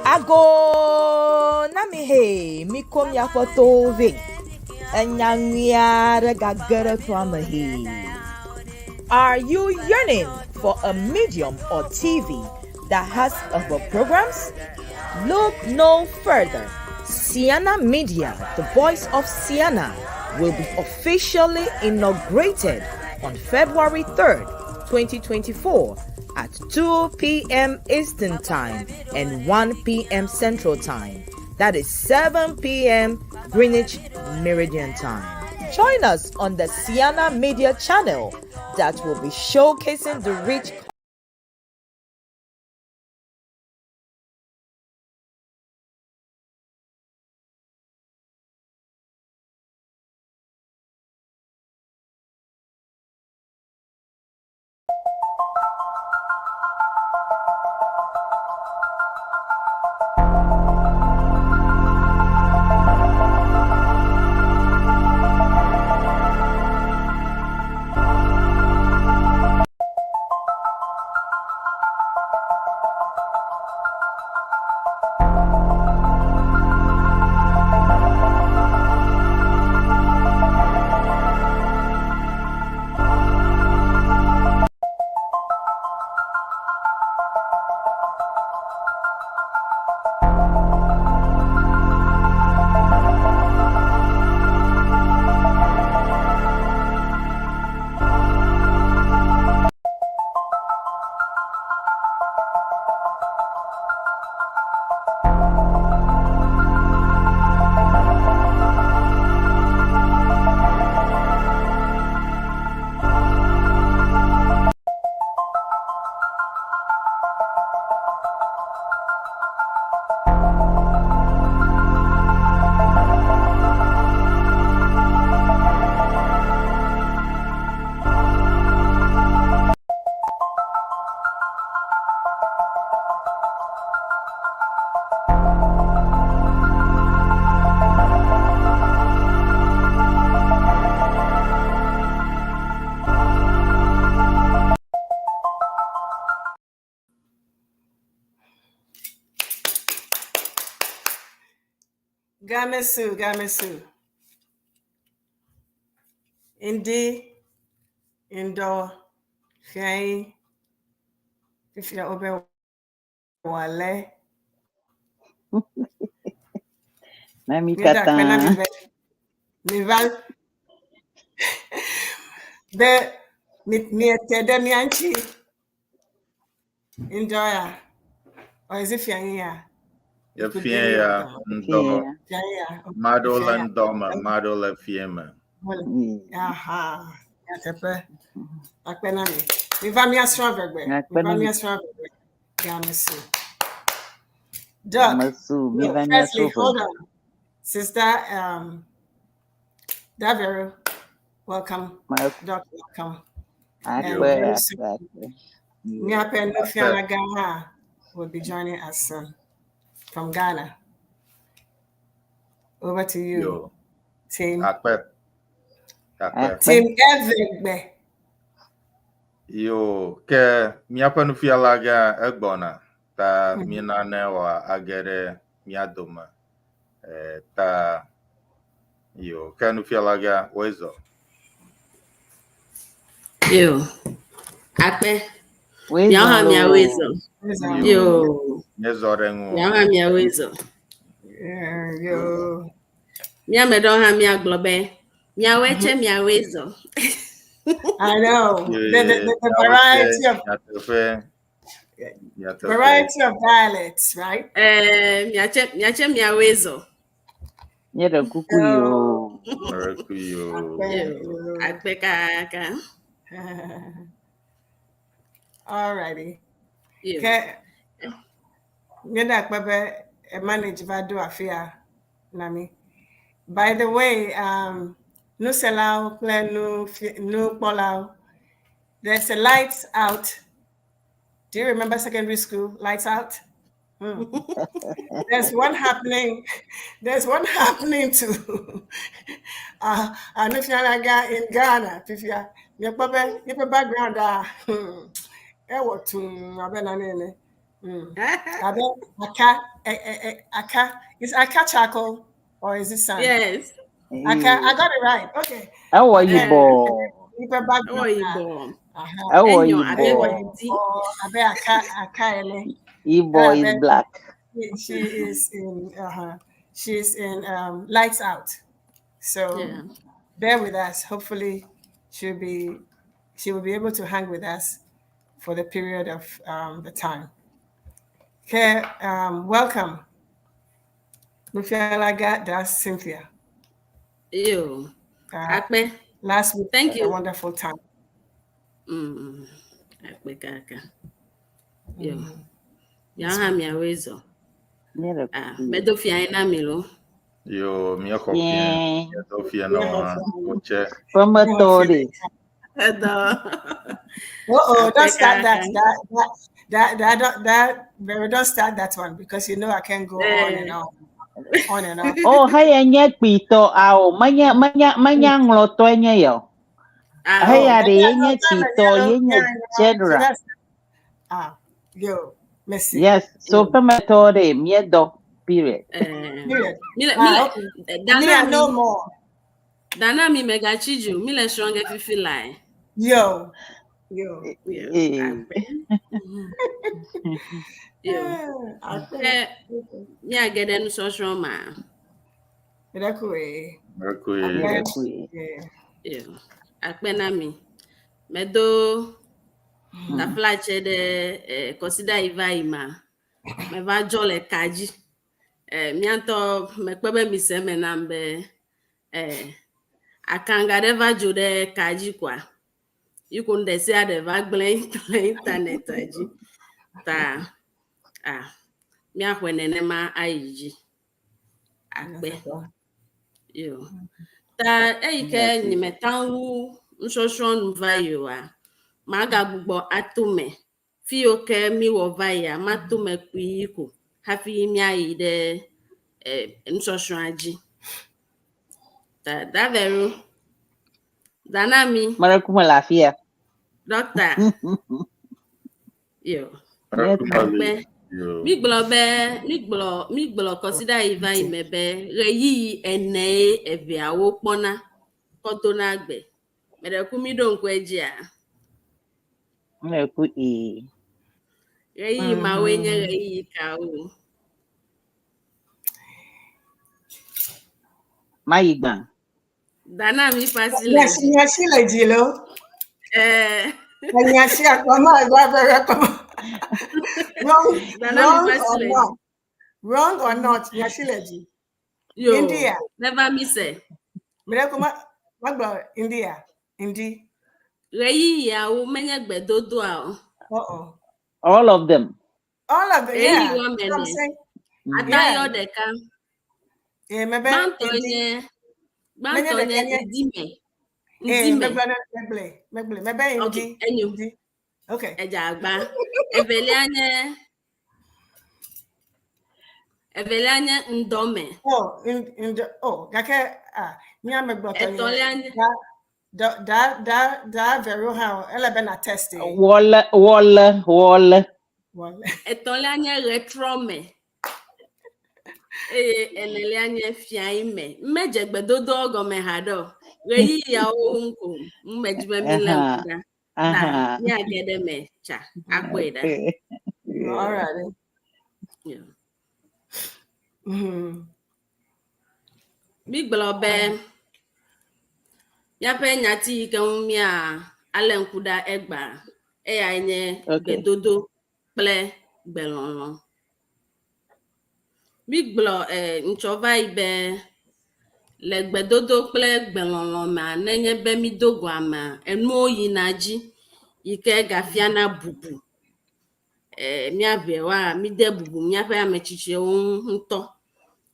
Ago na mi hee, mikɔ miaƒe towo vɛ. Enya nyui aɖe gage ɖe toa me hee. Are you yearning for a medium or TV that has other programs? Look no further. Ceana Media, the voice of Ceana, will be officially inaugurated on February 3rd, 2024 at 2 p.m. Eastern Time and 1 p.m. Central Time. That is 7 p.m. Greenwich Meridian Time. Join us on the Ceana Media channel that will be showcasing the rich Gamesu, Gamesu. Indi, Indo, Fiai, Fifia Obe Wale. Na mi katã. Mi va be mi miete ɖe mía ŋuti. Ŋdɔ ya. Or is it fianyi ya? Ye fie ya ŋdɔ. Fianyi ya. Maɖewo le ŋdɔ me, maɖewo le fie me. Aha. Nyateƒe. Akpe na mi. Mi va míasrɔ̃ vegbe. Mi va míasrɔ̃ vegbe. Gamesu. Doc. Gamesu. Mi No, va firstly, míasrɔ̃ hold vegbe. on. Sister Davero, welcome. Doc, welcome. And Akpe, very akpe, soon, akpe. Miape Nufiala Ghana will be joining us soon from Ghana. Over to you, Yo. team. Akpe. Akpe. Akpe. Team Evegbe. Yo, ke míaƒe nufiala gã egbɔna ta míena ne wòage ɖe mía dome. Eh, ta yo, ke nufiala gã woezɔ. Yo. Akpe. Woezɔ Miawo hã loo. miawoe zɔ. Yo. Yo. Míezɔ ɖe ŋu. Miawo hã miawoe zɔ. Yeah, yo. Míame ɖewo hã míagblɔ be miawoe tse miawoe zɔ. I know. The variety of Nyateƒe. Nyateƒe. variety of dialects, right? Eh, miatse miatse miawoe zɔ. Nye ɖe kuku yo. Mereku yo. Yo. Akpe kaka. All righty. Yo. Ke míeda akpe be e manage va do afia na mi. By the way, nuselawo kple nu nukpɔlawo, there's a lights out. Do you remember secondary school lights out? There's one happening. There's one happening to Anufialaga in Ghana. Fifia, miakpɔ be míaƒe background a, ɛwɔ tum abe nane ene. Abe aka, aka. Is aka charcoal or is it sand? Yes. Aka, I got it right. Okay. Ewɔ yibɔ. Ibe background. Ewɔ yibɔ. Ewɔ Enyo abe yibɔ. ŋdi. Abe aka, aka ene. Yibɔ is black. She is in. She's in Lights Out. So Yeah. bear with us. Hopefully, she will be able to hang with us for the period of the time. Okay, welcome. Nufialaga Das Cynthia. Yo. Akpe. Last week, Thank was you. a wonderful time. Akpe kaka. Yo. Miawo hã miawoe zɔ. Míele Ah, kuku yi. medo fia ye na mi lo. Yo, míexɔ fie. Fiẽ. Míedo fie na wo hã. Wotse. Ƒemetɔwo ɖe. Edɔ. Oh, don't Akpe start that. kaka. That Very don't start that one because you know I can go on and on, on and on. Oh, heya nye kpuitɔ awo menye menye menye ŋlɔtɔe nye ya o. Ah, Heya ɖe Yeah, ye nye tsitɔ ye nye So general. that's yo, Messi. Yes, so ƒemetɔwo ɖe míedɔ period. eh, Period. mile Ah, mile okay. Me, I dana know mi more. dana mi megatsi dzi o. Mile srɔ̃ ge fifi lae. Yo, yo. Yo. Eh. Akpe. Yo. Ah, Ke míage ɖe nusɔsrɔ̃ ma. Miracle. Mekui. Míele kuku yi. Yeah. Yo. Akpe na mi. Medo taflatse ɖe kɔsiɖa yi va yi ma. Meva dzɔ le ka dzi. Mía ŋutɔ mekpɔ be mi se eme nam be akanga ɖe va dzo ɖe ka dzi koa. Yi ko nu ɖe sia ɖe va gblẽ le internet dzi. Ta ah míaxɔe nenema ayi dzi. Akpe. Yo. Ta eyi ke nyemeta ŋu nusɔsrɔ̃ nu va yi oa, magagbugbɔ ato me. Fi yiwo ke míwɔ va yia, mato me kpuie ko hafi míayi ɖe nusɔsrɔ̃a dzi. Ta Daveru, Danami, Mele kume le afia. Doctor. Yo. Mekui. Akpe. Yo. Mígblɔ be mígblɔ mígblɔ kɔsiɖa yi va yi me be ɣeyiɣi enee eveawo kpɔna kɔ dona gbe. Me ɖe ku mi ɖo ŋku edzia? Mele ku yi. Ɣeyiɣi mawoe nye ɣeyiɣi kawo? Mayi gbã. Dana mi ƒe asi le Yes, dzi. yes, she Eh, Wrong, Dana mi wrong ƒe asi or le dzi. not? Wrong or not? Nyashileji. Yo. India. Never miss it. Miracle ma India. Indi. Ɣeyiɣiawo menye gbedodoa o. Uh-oh. All of them. All of them. Ɣeyiɣi Yeah. woame That's what I'm ene. saying. Atayɔ ɖeka. Yeah, maybe Gbãtɔ Indi. nye Menye gbãtɔ ɖeka nye nye- ŋdime. Eh, Ŋdime. megble megble megble maybe Okay, Indi. enyo. Indi. Okay. Edze agba. Evelia nye evelia nye ŋdɔme. Oh, in the oh, gake ah, nya megblɔ tɔ nye. Etɔ̃lia nye Da da da da vero ha ele be na test eh. Wɔle wɔle wɔle. Well, etɔ̃lia nye ɣetrɔme. Eye enelia nye fiaime. Medze gbedodoa gɔme haɖe o. Ɣeyiɣiawo ŋu ko medzi be mi lé ŋku ɖa. Ta Aha. míage ɖe me tsa akpɔe ɖa. all right. Yeah. Mígblɔ be míaƒe nyati yi ke ŋu mía alé ŋku ɖa egbea eyae nye Okay. gbedodo kple gbelɔlɔ̃. Mígblɔ ŋtsɔ va yi be le gbedodo kple gbelɔlɔ̃ mea nenye be mído go amea enuwo yina dzi yi ke gafiana bubu. Míaʋewoa míde bubu míaƒe ametsitsiwo ŋu ŋutɔ.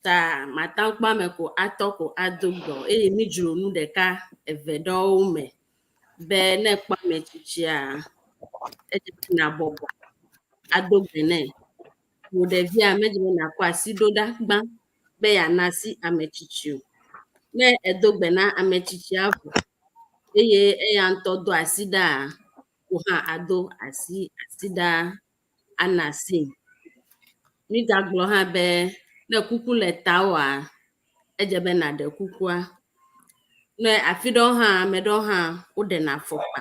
Ta mate ŋu kpɔ ame ko atɔ ko ado gbe o eye mídzro nu ɖeka eve ɖewo me be ne ekpɔ ametsitsia edze be nabɔbɔ ado gbe nɛ. Wò ɖevia medze be nàkɔ asi ɖo ɖa gbã be yeana asi ametsitsi o. Ne edo gbe na ametsitsia vɔ eye eya ŋutɔ do asi ɖaa, wò hã ado asi asi ɖa ana asii. Mígagblɔ hã be ne kuku le tawòa, edze be nàɖe kukua. Ne afi ɖewo hã, ame ɖewo hã woɖena afɔkpa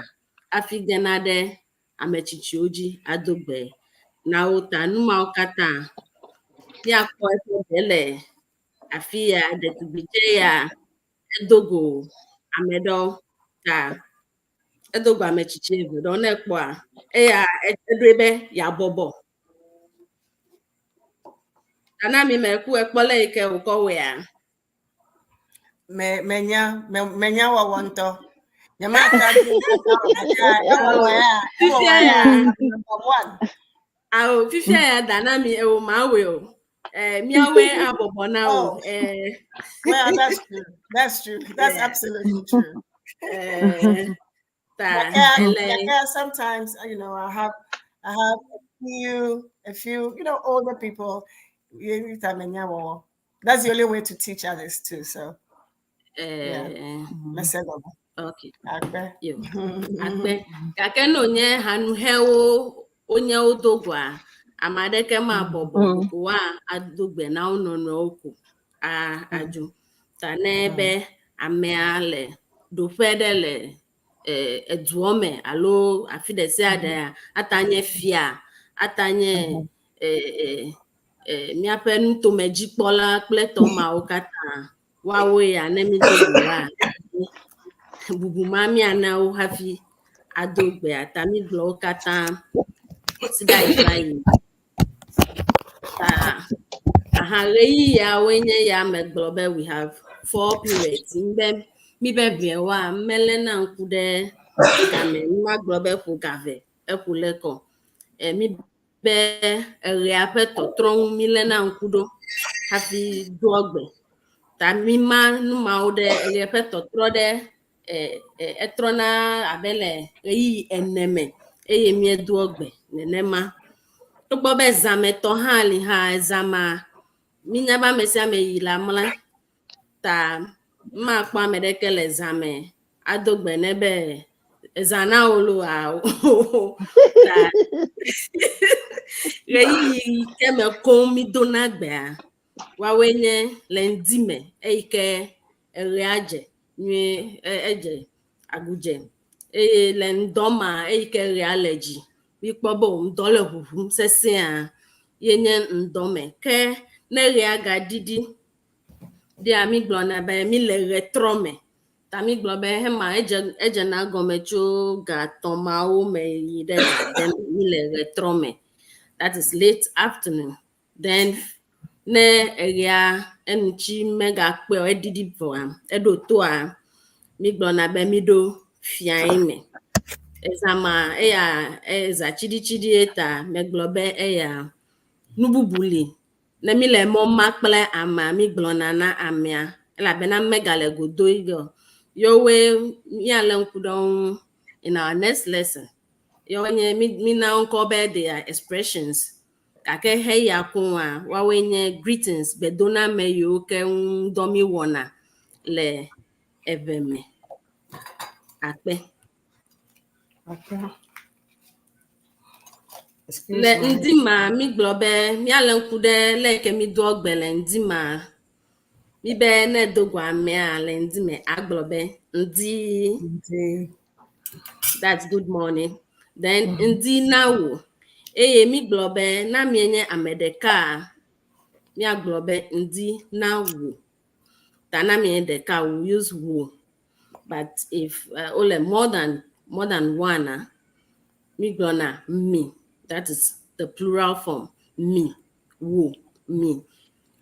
hafi gena ɖe ame tsitsiwo dzi ado gbe na wo ta nu mawo katã míakpɔ eƒe ɖe le afi ya ɖetugbi tsɛ ya edo go ame ɖewo ta edo go ame tsitsi eve ɖewo ne ekpɔa eya eɖoe be yeabɔbɔ. Nana mi me ku ekpɔ le yi ke wòkɔ wɔea. Me menya me menya wɔwɔ ŋutɔ. Nyemate ŋu ewɔwɔ ya ewɔwɔ Fifia ya ya number one. awo fifia ya dana mi ewo ma wɔe o. Eh, míawoe abɔbɔ na wo. Oh, Eh, well, that's true. That's true. That's yeah. absolutely true. Eh, ta Like, ele like sometimes I have a few older people. That's the only way to teach others too. So yeah, eh, let's say go. Okay. Akpe. Yo. Akpe. Gake ne wònye hanuhɛwo wonye wo do goa, ame aɖeke mabɔbɔ ko wa ado gbe na wo nɔnɔewo ko a adzo. Ta ne be amea le ɖoƒe ɖe le eh, edua me alo afi ɖe sia ɖea, ata nye fia, ata nye eh, eh, eh, míaƒe nutomedzikpɔla kple tɔ mawo katã, woawoe ya ne mi do go wa, bubu ma míana wo hafi ado gbea ta mi gblɔ wo katã si ɖe ayi va yi. Ta aha ɣeyiɣiawoe nye ya megblɔ be we have four periods. Be mi be ʋewoa meléna ŋku ɖe game magblɔ be ƒo gave eƒo le kɔ. E, mi be eɣea ƒe tɔtrɔ ŋu míléna ŋku ɖo hafi doa gbe. Ta mi ma nu mawo ɖe eɣe ƒe tɔtrɔ ɖe e, e, etrɔna abe le ɣeyiɣi ene me eye míedoa gbe nenema. Togbɔ be zãmetɔ hã li hã zãma mínya be ame sia ame yi la mla ta makpɔ ame ɖeke le zãme ado gbe nɛ be zã na wo loo awo ta ɣeyiɣi yi ke me koŋ mídona gbea woawoe nye le ŋdi me eyi ke eɣea dze nyuie edze agudze eye le ŋdɔ ma eyi ke ɣea le dzi míkpɔ be ŋdɔ le ʋuʋum sesẽa ye nye ŋdɔ me ke ne ɣea gaɖiɖi ɖia mígblɔna be míle ɣetrɔ me ta mígblɔ be hema edze edzena gɔme tso ga etɔ̃ mawo me yi ɖe ga ade me míle ɣetrɔ me, that is late afternoon. Then ne eɣea enutsi megakpɔe o eɖiɖi vɔa eɖo toa mígblɔna be míɖo fiae me. Ezã eya eza tsiɖitsiɖi ta megblɔ be eya nu bubu li ne míle mɔ ma kple amea mígblɔna na amea elabena megale go do yi ge o. Yewoe míalé ŋku ɖe wo ŋu in our next lesson. Yewoe nye mína wo ŋkɔ be they are expressions. Gake heya koŋa woawoe nye greetings gbedoname yiwo ke ŋu dɔ míwɔna le eve me. Akpe. Okay. Excuse Le me. ŋdi ma mígblɔ be míalé ŋku ɖe le yi ke mídoa gbe le ŋdi ma. Míbe ne do go amea le ŋdi me agblɔ be ŋdi. Ŋdi. That's good morning. Then ŋdi na wò eye mígblɔ be na míenye ame ɖeka míagblɔ be ŋdi na wò. Ta na míenye ɖeka we use wò. But if wole more than one ah, mígblɔna mi. That is the plural form. Mi, wò, mi.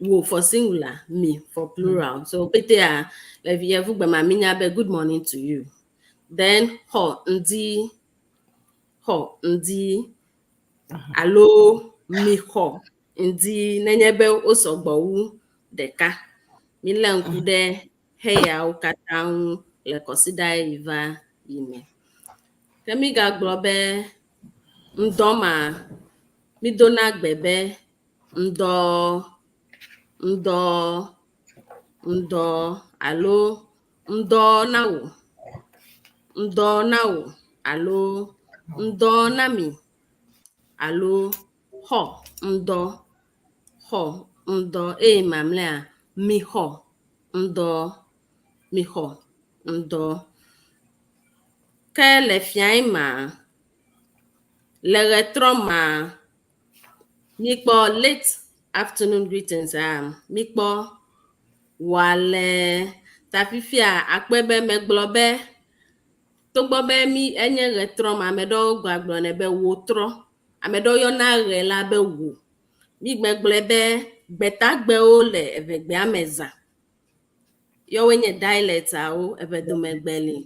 Wò for singular, mi for plural. So petea le yevugbe ma mínya be good morning to you. Then xɔ ŋdi, xɔ ŋdi alo mi xɔ ŋdi nenye be wo sɔgbɔ wu ɖeka. Mílé ŋku ɖe heyawo katã ŋu le kɔsiɖa yi va yi me. Ke mígagblɔ be ŋdɔ ma mídona gbe be ŋdɔ, ŋdɔ, ŋdɔ alo ŋdɔ na wò, ŋdɔ na wò alo ŋdɔ na mi alo xɔ ŋdɔ. xɔ ŋdɔ eye mamlɛa mixɔ ŋdɔ mixɔ ŋdɔ. Ke le fiae ma le ɣetrɔ ma míkpɔ late afternoon greetings a míkpɔ wɔale ta fifia akpɔe be megblɔ be togbɔ be mí enye ɣetrɔ ma ame ɖewo gagblɔnɛ be wotrɔ ame ɖewo yɔna ɣe la be wò. Mígbegblɔe be gbetagbewo le eʋegbea me zã. Yɔwoe nye dialectawo, eʋedomegbe li,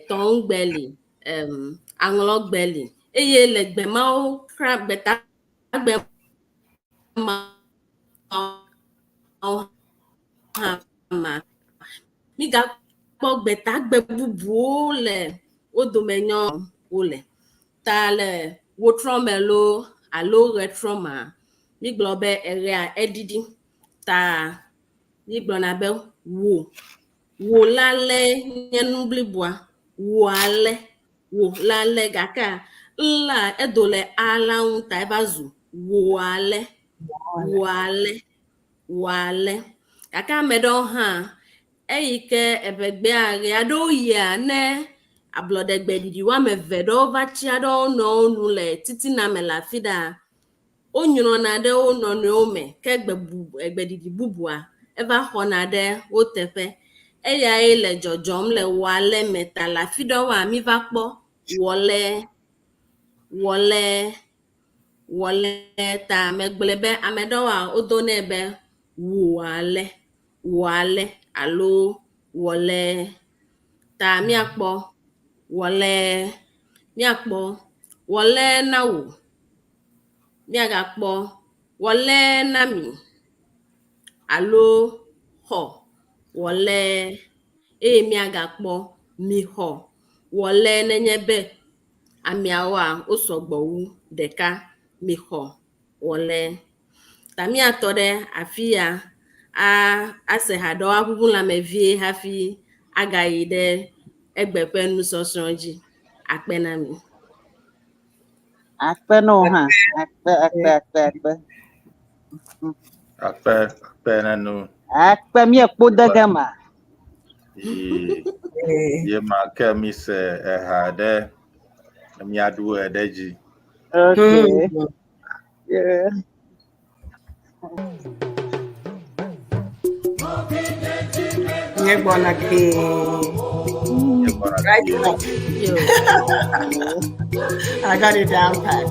tɔŋugbe li, aŋlɔgbe li eye le gbe mawo kra gbetagbe mawo hã ma mígakpɔ gbetagbe bubuwo le wo dome nyɔ wole. Ta le wotrɔ me loo alo ɣetrɔ mea, mígblɔ be eɣea eɖiɖi ta mígblɔna be wò. Wò la lé nye nu bliboa. Wòa lé. Wò la lé gakea ŋ la edo le a la ŋu ta eva zu wòa lé. Wòa lé. Wòa lé. Gake ame ɖewo hã eyi ke eʋegbea ɣeaɖewo yia ne ablɔɖegbeɖiɖi woame eve ɖewo va tsia ɖe wo nɔewo nu le titina me le afi ɖea, wonyrɔna ɖe wo nɔnɔewo me ke gbe bu egbeɖiɖi bubua eva xɔna ɖe wo teƒe. Eyae le dzɔdzɔm le wɔale me ta le afi ɖewoa míva kpɔ wɔle, wɔle, wɔle ta megblɔe be ame ɖewoa wodonɛ be wɔale, wɔale alo wɔle. Ta míakpɔ wɔle, míakpɔ wɔle na wò, míagakpɔ wɔle na mi alo xɔ wɔle eye míagakpɔ mixɔ wɔle nenye be ameawoa wo sɔgbɔ wu ɖeka mixɔ wɔle. Ta míatɔ ɖe afi ya a ase ha ɖewo aʋuʋu lãme vie hafi agayi ɖe egbe ƒe nusɔsrɔ̃ dzi. Akpe na mi. Akpe na wò hã. Akpe, akpe, akpe, akpe. Akpe, akpe na nu. Akpe míekpo de ge ma. Yi ye ma ke mi se eha ɖe míaɖu ɣe ɖe dzi. Okay. Yeah. Nye gbɔna kee. Nye gbɔna Right kee. now. Yo. I got it down pat.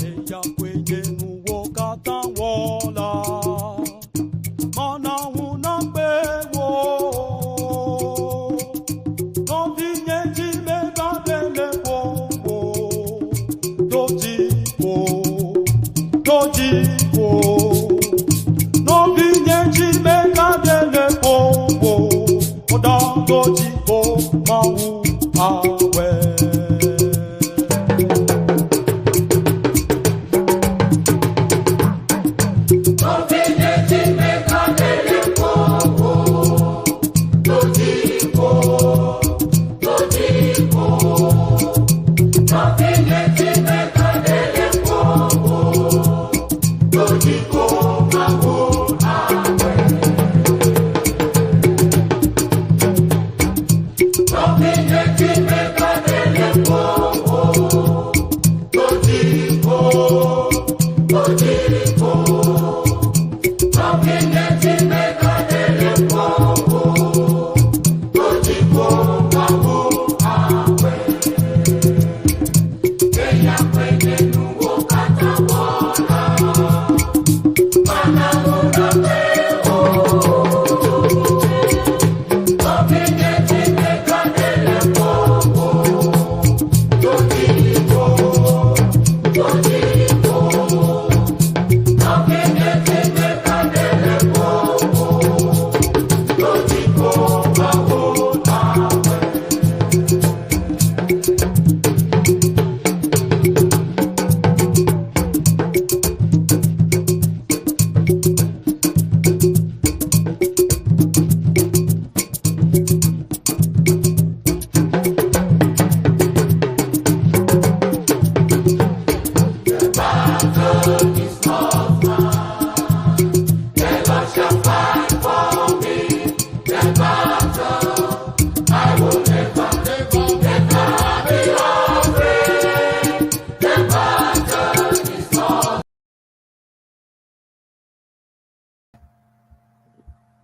Eya koe nye nuwo katã wɔla. Mana ŋu nakpe wò. Nɔvinye dzi meva ɖe le ƒowò. Do dzi ƒo, do dzi ƒo. Nɔvinye dzi meva ɖe le ƒowò. Kpɔɖa do dzi ƒo, Mawu awɔe. Thank you.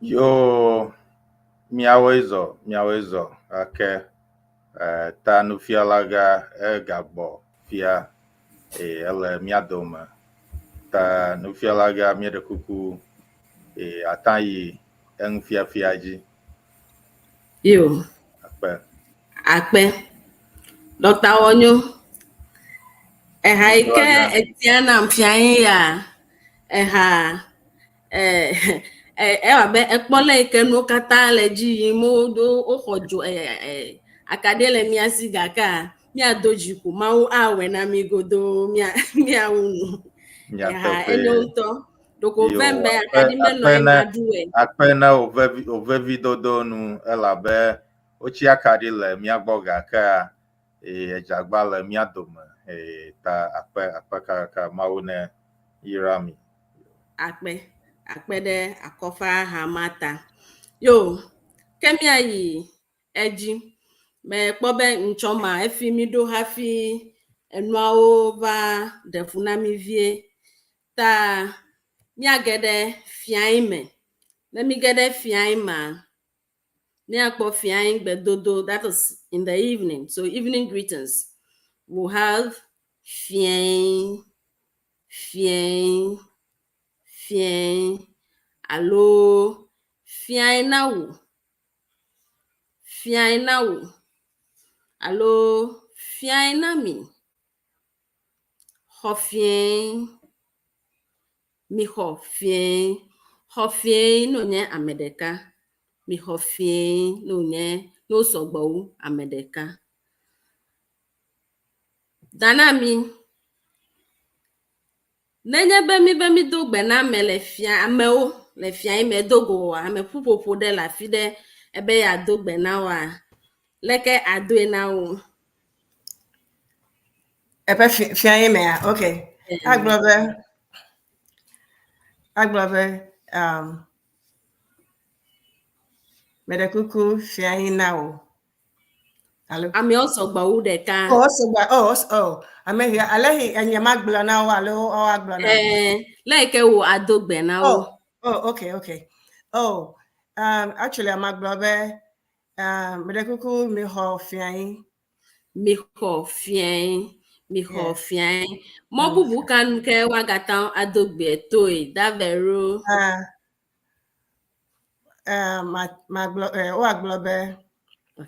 Yo, miawoe zɔ, miawoe zɔ ake. Ta nufialagã egagbɔ fia eye ele mía dome. Ta nufialagã míeɖe kuku eye ata yi enufiafia dzi. Yo. Akpe. Akpe. Dɔkta Wɔnyo, eha yi ke etia nam fia ye ya, eha ewɔ abe ekpɔ le yi ke nuwo katã le dzi yim woɖo woxɔ dzo akaɖi le mía si gakea míado dzi ko Mawu awɔe na mí godoo mía míawu nu. Eha enyo ŋutɔ. Ɖeko vem be akaɖi menɔ anyi maɖu wɔe. Akpe na wò vevi wò vevidodo nu elabe wotsi akaɖi le mía gbɔ gakea edzagba le mía dome ta akpe akpe kakaka Mawu ne yra mi. Akpe, akpe ɖe akɔfa ha ma ta. Yo, ke míayi edzi. Mekpɔ be ŋtsɔ ma efi mi ɖo hafi enuawo va ɖe fu na mi vie. Ta míage ɖe fiae me. Ne míge ɖe fiae mea, míakpɔ fiae gbedodo that is in the evening. So evening greetings. We'll have fiae, fiae, fiae alo fiae na wò, fiae na wò alo fiae na mi, xɔ fiae, mixɔ fiae, xɔ fiae ne wònye ame ɖeka, mixɔ fiae ne wònye ne wo sɔgbɔ wu ame ɖeka. Da na mi. Nenye be mi be mido gbe na ame le fia amewo le fia yi me do go woa, ame ƒuƒoƒo ɖe le afi ɖe ebe yeado gbe na woa, leke adoe na wo? Eƒe fia ye mea? Okay. Agblɔ be agblɔ be meɖe kuku fia yi na wò. Alo? Amewo sɔgbɔ wu ɖeka. Oh, sɔgbɔ. Oh, oh. Ame hi ale hi enye ma gblɔ na wo alo woagblɔ na wo. Le yi ke wò ado gbe na wo. Oh, oh, okay, okay. Oh, actually magblɔ be meɖe kuku mixɔ fiae. Mixɔ fiae, mixɔ fiae. Mɔ bubu ka nu ke woagate ŋu ado gbe toe davero? Ma magblɔ woagblɔ be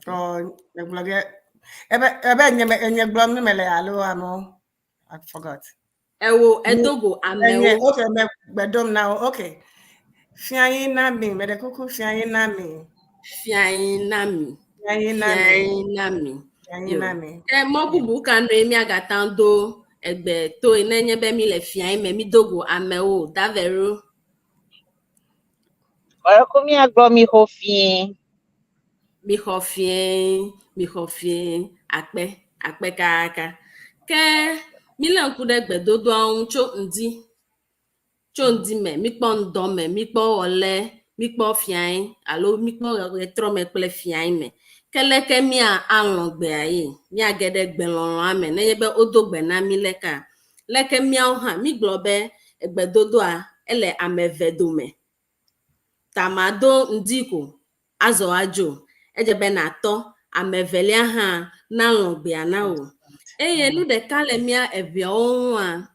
ɔ megblɔ ge ebe ebe nye me nye gblɔm ne mele alo amewo I forgot. Ewo edo go Enye amewo. okay me gbe dom na wo okay. Fiae na mi meɖe kuku fiae na mi. Fiae na mi. Fiae na mi. Fiae na mi. Fiae Yo. na mi. Ke mɔ bubu ka nue míagate ŋu do egbe toe nenye be mi le fiae me mi do go amewo davero? Ɔyɔku míagblɔ mixɔ fie. Mixɔ fiae, mixɔ fiae, akpe, akpe kaka. Ke mílé ŋku ɖe gbedodoawo ŋu tso ŋdi, tso ŋdi me, míkpɔ ŋdɔ me, míkpɔ wɔlɛ, míkpɔ fiae alo míkpɔ ɣetrɔ me kple fiae me. Ke leke mía alɔ̃ gbea ye? Míage ɖe gbelɔlɔ̃a me nenye be wodo gbe na mí leka? Leke míawo hã mígblɔ be egbedodoa ele ame eve dome. Ta mado ŋdi ko azɔ adzo. Edze be natɔ ame evelia hã nalɔ̃ gbea na wò. Eye nu ɖeka le mía eveawo ŋua,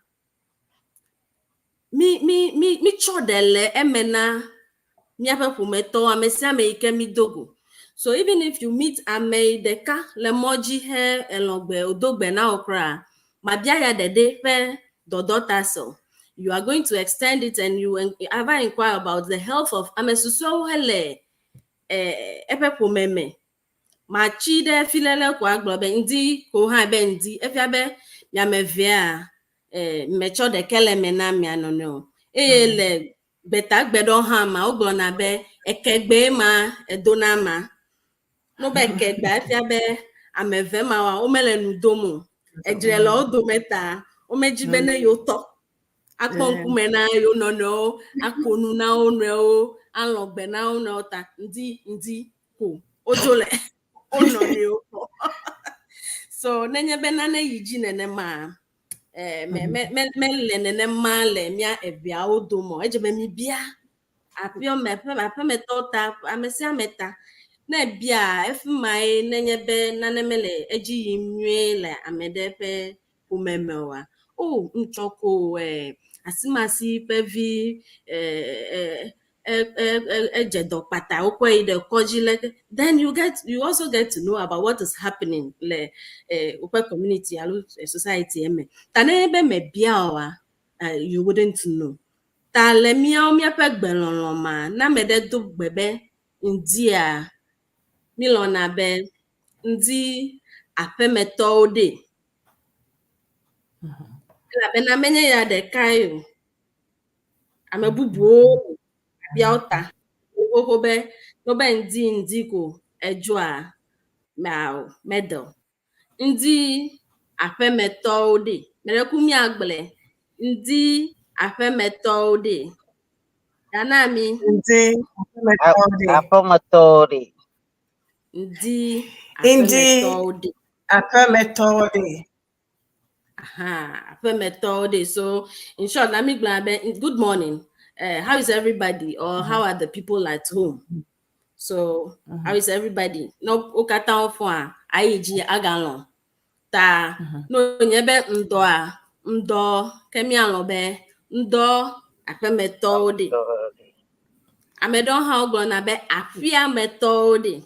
mi mi mi mitsɔ ɖe le eme na míaƒe ƒometɔwo, ame sia ame yi ke mído go. So even if you meet ame yi ɖeka le mɔ dzi he elɔ̃ gbe wòdo gbe na wò kura, mabia ya ɖeɖe ƒe dɔdɔ ta se o. You are going to extend it and you ava inquire about the health of ame susɔewo hele eƒe ƒome me. Matsi ɖe filele ko agblɔ be ŋdi ko hã be ŋdi efia be miame evea metsɔ ɖeke le eme na mia nɔnɔewo. Eye le gbetagbe ɖewo hã ma wogblɔna be ekegbee ma edona ma. No be ekegbea efia be ame eve ma woa womele nu dom o. Edzre le wo dome ta womedzi be ne yewo tɔ akpɔ ŋkume na yewo nɔnɔewo, ako nu na wo nɔewo, alɔ̃ gbe na wo nɔewo ta ŋdi ŋdi ko wodzo le wo nɔnɔewo gbɔ. So nenye be nane yi dzi nenema, me me me mele nenema le mía eveawo dome o. Edze be mibia. Aƒeame, aƒemetɔwo ta, ame sia ame ta. Ne ebia efi mae nenye be nane mele edzi yim nyuie le ame ɖe ƒe ƒome me oa, o ŋtsɔ ko asimasi ƒe vi edze dɔ kpata wokɔe yi ɖe kɔdzi le then you also get to know about what is happening le woƒe community alo society me. Ta nenye be mebia oa, you wouldn't know. Ta le míawo míaƒe gbelɔlɔ̃ ma, ne ame ɖe do gbe be ŋdia, mílɔ̃na be ŋdi aƒemetɔwo ɖe. Elabena menye ya ɖekae o. Ame bubuwo biawo ta xoxo be ne wobe ŋdi ŋdi ko edzoa mea mede o. Ŋdi aƒemetɔwo ɖe. Me ɖe ku míagblɔe. Ŋdi aƒemetɔwo ɖe. Gana mi. Ŋdi aƒemetɔwo ɖe. Aƒemetɔwo ɖe. Ŋdi Ŋdi aƒemetɔwo ɖe. aƒemetɔwo ɖe. Aha, aƒemetɔwo ɖe. So in short, na mi gblɔ be good morning. How is everybody or how are the people at home? So how is everybody? No, wo katã wofɔa ayi dzi agalɔ̃. Ta no nye be ŋdɔa ŋdɔ ke míalɔ̃ be ŋdɔ aƒemetɔwo ɖe. Ame ɖewo hã wogblɔna be aƒeametɔwo ɖe.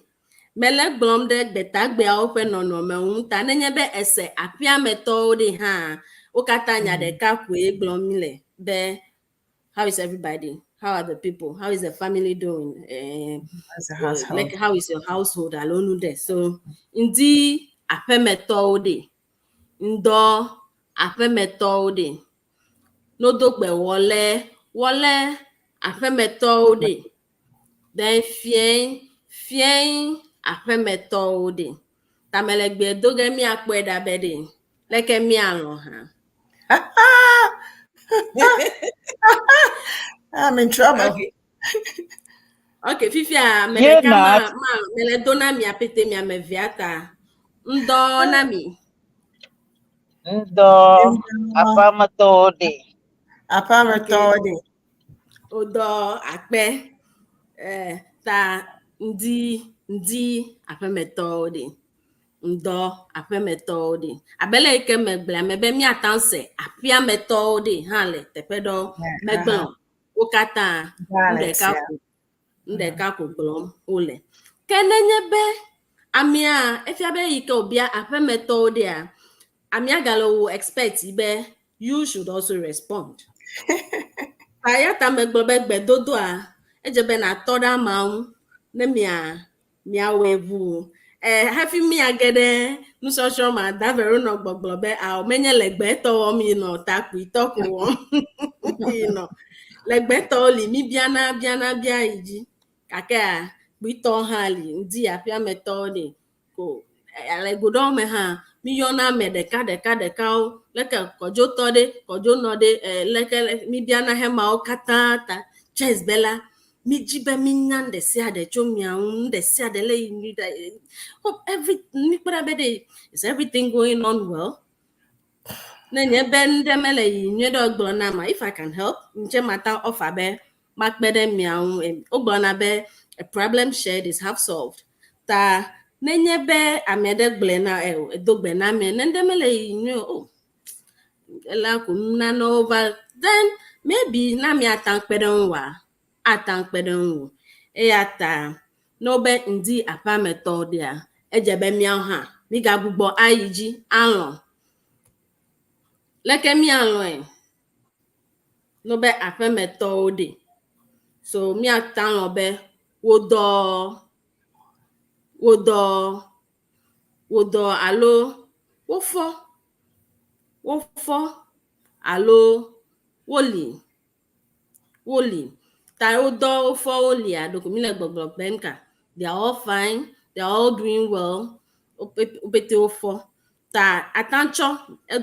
Mele gblɔm ɖe gbetagbeawo ƒe nɔnɔme ŋu ta nenye be ese aƒeametɔwo ɖe hã wo katã nya ɖeka koe gblɔm mi le be how is everybody? How are the people? How is the family doing? As a household. Like how is your household alo nu ɖe. So ŋdi aƒemetɔwo ɖe. Ŋdɔ aƒemetɔwo ɖe. No do gbe wɔlɛ wɔlɛ aƒemetɔwo ɖe. Then fiẽ fiẽ aƒemetɔwo ɖe. Ta mele gbe do ge míakpɔe ɖa be ɖe leke míalɔ̃ hã. I'm in trouble. Okay. Okay, fifia ame Ye ɖeka ma na ma mele do na mia pete mia me evea ta. Ŋdɔ na mi. Ŋdɔ aƒeametɔwo ɖe. Aƒeametɔwo ɖe. Wodɔ akpe ta ŋdi ŋdi aƒemetɔwo ɖe. Ŋdɔ aƒemetɔwo ɖe. Abe le yi ke megblɔe ame be míate ŋu se aƒeametɔwo ɖe hã le teƒe ɖewo megblɔ o. Wo katã nu Dialects, ɖeka yeah. ko nu ɖeka ko gblɔm wole. Ke nenye be amea efia be yi ke wòbia aƒemetɔwo ɖea, amea gale wò expect be you should also respond. Ta ya ta megblɔ be gbedodoa edze be nàtɔ ɖe amea ŋu ne mia miawɔe ʋuu. Hafi míage ɖe nusɔsrɔ̃ ma, Davero nɔ gbɔgblɔ be ao menye legbetɔ wɔm yi nɔ ta kpuitɔ ko wɔm yi nɔ. Legbetɔwo li mi biana biana bia yi dzi gakea kpuitɔwo hã li ŋdi aƒeametɔwo ɖe ko le go ɖewo me hã míyɔna ame ɖeka ɖeka ɖekawo leke kɔdzotɔ ɖe kɔdzonɔ ɖe leke mi biana hemawo katã ta chess be la mi dzi be minya nu ɖe sia ɖe tso mia ŋu nu ɖe sia ɖe le yi nyui ɖe hope every mi kpɔ ɖa be ɖe is everything going on well ne nye be nu ɖe mele yi nyuie ɖe gblɔ na ma if I can help ŋtse mata offer be makpe ɖe mia ŋu wogblɔna be a problem shared is half solved ta nenye be ame ɖe gblɔe na edo gbe na ame ne ŋɖe mele yi nyuie o oh, ela ko nunanewo va then maybe na miata kpe ɖe ŋu wa ata kpe ɖe ŋu eya ta ne wobe ŋdi aƒeametɔwo ɖea edze be míawo hã mígagbugbɔ ayi dzi alɔ̃ leke míalɔ̃e ne wobe aƒemetɔwo ɖe so míata lɔ̃ be wodɔ wodɔ wodɔ alo wofɔ wofɔ alo woli woli ta wodɔ wofɔ wolia ɖeko mi le gbɔgblɔ be nka they are all fine they are all doing well wo pete wofɔ ta atatsɔ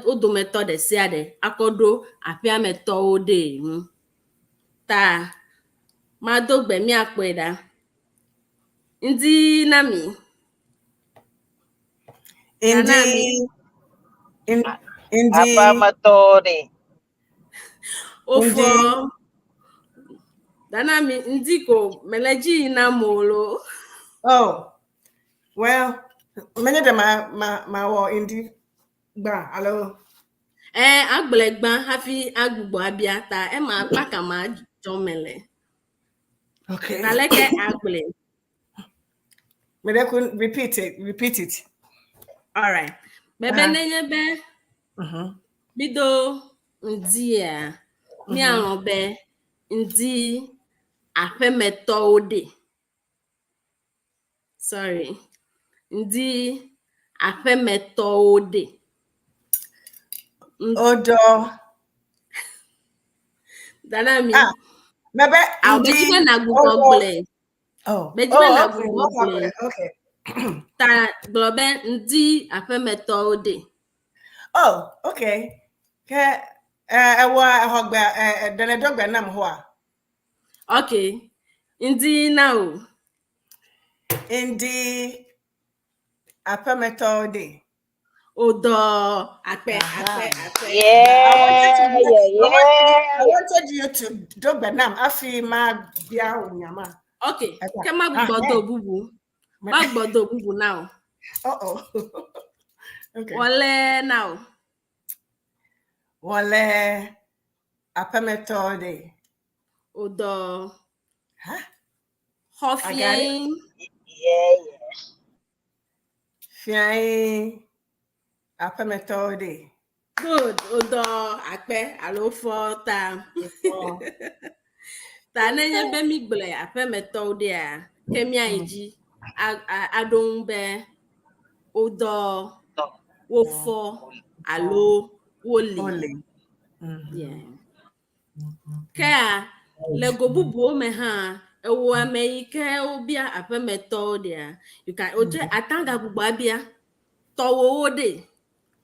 wo dometɔ ɖe sia ɖe akɔ ɖo aƒeametɔwo ɖe ŋu ta mado gbe míakpɔe ɖa ŋdi na mi Ŋdi ŋdi Aƒeametɔwo ɖe. wofɔ Dana mi ŋdi ko mele dzi yi na mo lo. Oh, well, menye ɖe ma ma mawɔ ŋdi gbã alo Eh, agblɔe gbã hafi agbugbɔ abia ta ema akpa ka ma dzɔ mele. Okay. Ta leke agblɔe? Meɖe ku repeat it, repeat it. Alright. Bebe nenye be mido ŋdia, míalɔ̃ be ŋdi aƒemetɔwo ɖe. Sorry. Ŋdi aƒemetɔwo ɖe. Odɔ. Dana mi. Ah, mebe Awo ŋdi medzi be nagbugbɔ ɔwɔ. gblɔe. Oh. Medzi be Oh, okay. nagbugbɔ What gblɔe. happened? Okay. Ta gblɔ be ŋdi aƒemetɔwo ɖe. Oh, okay. Ke ɛwɔ exɔgbe ɖe dɔgbe nam hoa. Okay. Ŋdi na o. Ŋdi aƒemetɔwo ɖe. Odɔ akpe akpe akpe. I wanted to Yeah, I wanted you to dɔgbe nam afi ma bia wo nyama. Okay. Ɛka. Ke ma gbugbɔ Ah, do bubu. Ma gbugbɔ do bubu na o. Uh oh. Okay. Wɔlɛ na o. Wɔlɛ aƒemetɔwo ɖe. Odɔ Huh? xɔ I got it. fiẽ. Yeah. Fiãe aƒemetɔwo ɖe. Good. Odɔ akpe alo fɔ ta. Oh. Ta nenye be mi gblɔe aƒemetɔwo ɖea, ke míayi dzi aɖo ŋu be wodɔ, wofɔ alo woli. Ole. Yeah. Kea le go bubuwo me hã, ewɔ ame yi ke wobia aƒemetɔwo ɖea, you can wodze atanga gbugbɔ abia tɔwòwo ɖe.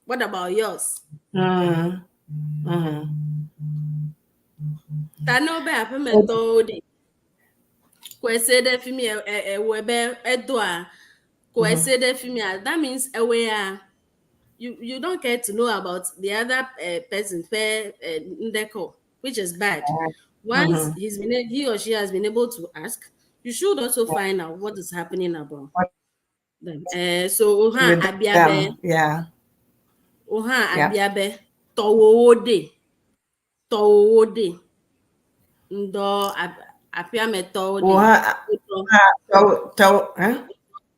What about yours? Ta ne wobe aƒemetɔwo ɖe, kɔe ɖe fi mi ewɔe be edoa kɔe se ɖe fi mia, that means ewɔe ya you don't care to know about the other person ƒe ndeko, which is bad. Once he or she has been able to ask, you should also find out what is happening about them. So oha With abia be them. Yeah. oha abia be tɔwòwo ɖe tɔwòwo ɖe ŋdɔ aƒeametɔwo ɖe Oha wodɔ tɔwo tɔwo eh?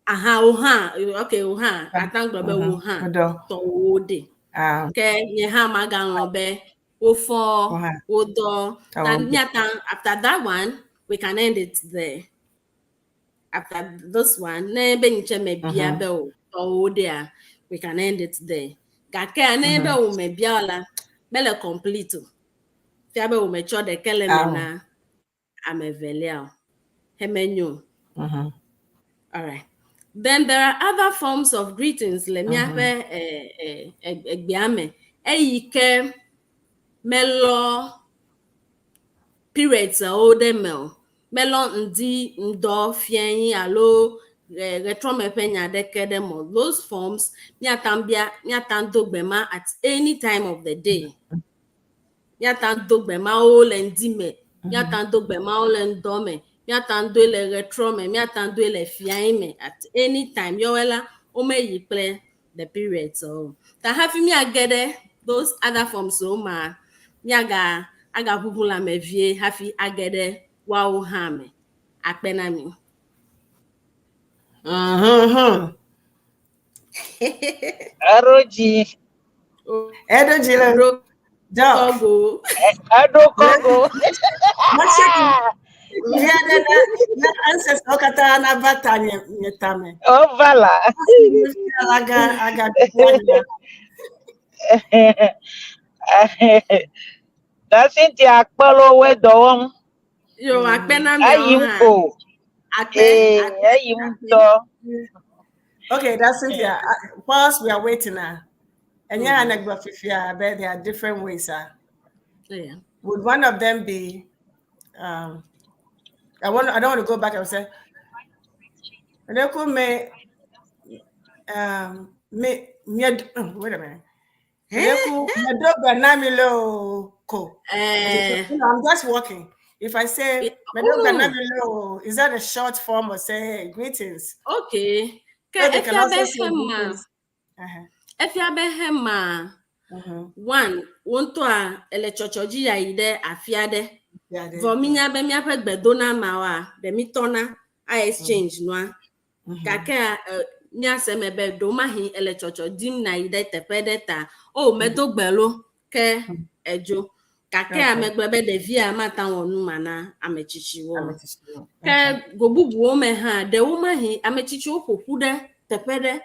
Aha, oha, okay, oha atangblɔ be wohã Odɔ. tɔwòwo ɖe Ah, ke nye hã magalɔ̃ be wofɔ oha wodɔ ta tɔwo ɖe. míata. After that one, we can end it there. After this one, ne be ntsɛ mebia be o tɔwòwo ɖea, we can end it there. Gake ne be wo mebia o la, mele complete o fia be wo metsɔ ɖeke le me Ah. na ame evelia o hemenyo o. All right. Then there are other forms of greetings le míaƒe egbea me. Eyi ke melɔ periods wo ɖe me o. Melɔ ŋdi, ŋdɔ, fiẽyi alo ɣetrɔme ƒe nya ɖeke ɖe me o. Those forms míata bia míata do gbe ma at any time of the day. Míata do gbe mawo le ŋdi me, míata do gbe mawo le ŋdɔ me, míata doe le ɣetrɔ me, míata doe le fiãyi me at any time. Yɔwɔe la, womeyi kple the periods o. Ta hafi míage ɖe those other forms wo ma, míaga agaʋuʋu lãme vie hafi age ɖe woawo hã me. Akpe na mi. Eɖo dzi. Eɖo dzi le Ɖo Doc. kɔgo. Eɖo kɔgo. Mashiki. Via ɖe na na ancestors katã nava ta nye nye tame. Ova la. Fia la aga aga nya. Da Cynthia akpe lo woe dɔ wɔm. Yo, akpe na miawo Eyi hã. ŋko. Akpe, Ee, akpe, eyi akpe. ŋutɔ. Okay, that's Cynthia. Whilst we are waiting now, and yeah, I bet there are different ways. Would one of them be? I want. I don't want to go back and say. Me, me, me, wait a minute. Ko. Eh, I'm just walking. If I say "Medo gbe na mi loo," is that a short form of say hey, greetings? Okay. Ke So they can efia also be say hema. greetings. Efia be hema. One, wo ŋutɔa ele tsɔtsɔ dzi ya yi ɖe afi aɖe. Vɔ mi nya be míaƒe gbedonamawoa, ɖe mi tɔna a exchange nua. Gakea míase eme be ɖewomahi ele tsɔtsɔ dim na yi ɖe teƒe ɖe ta. O medo gbe lo ke edzo. Gakea megblɔ be ɖevia mate ŋu awɔ nu ma na ame tsitsiwo o. Ke go bubuwo me hã, ɖewomahi ame tsitsiwo ƒo ƒu ɖe teƒe ɖe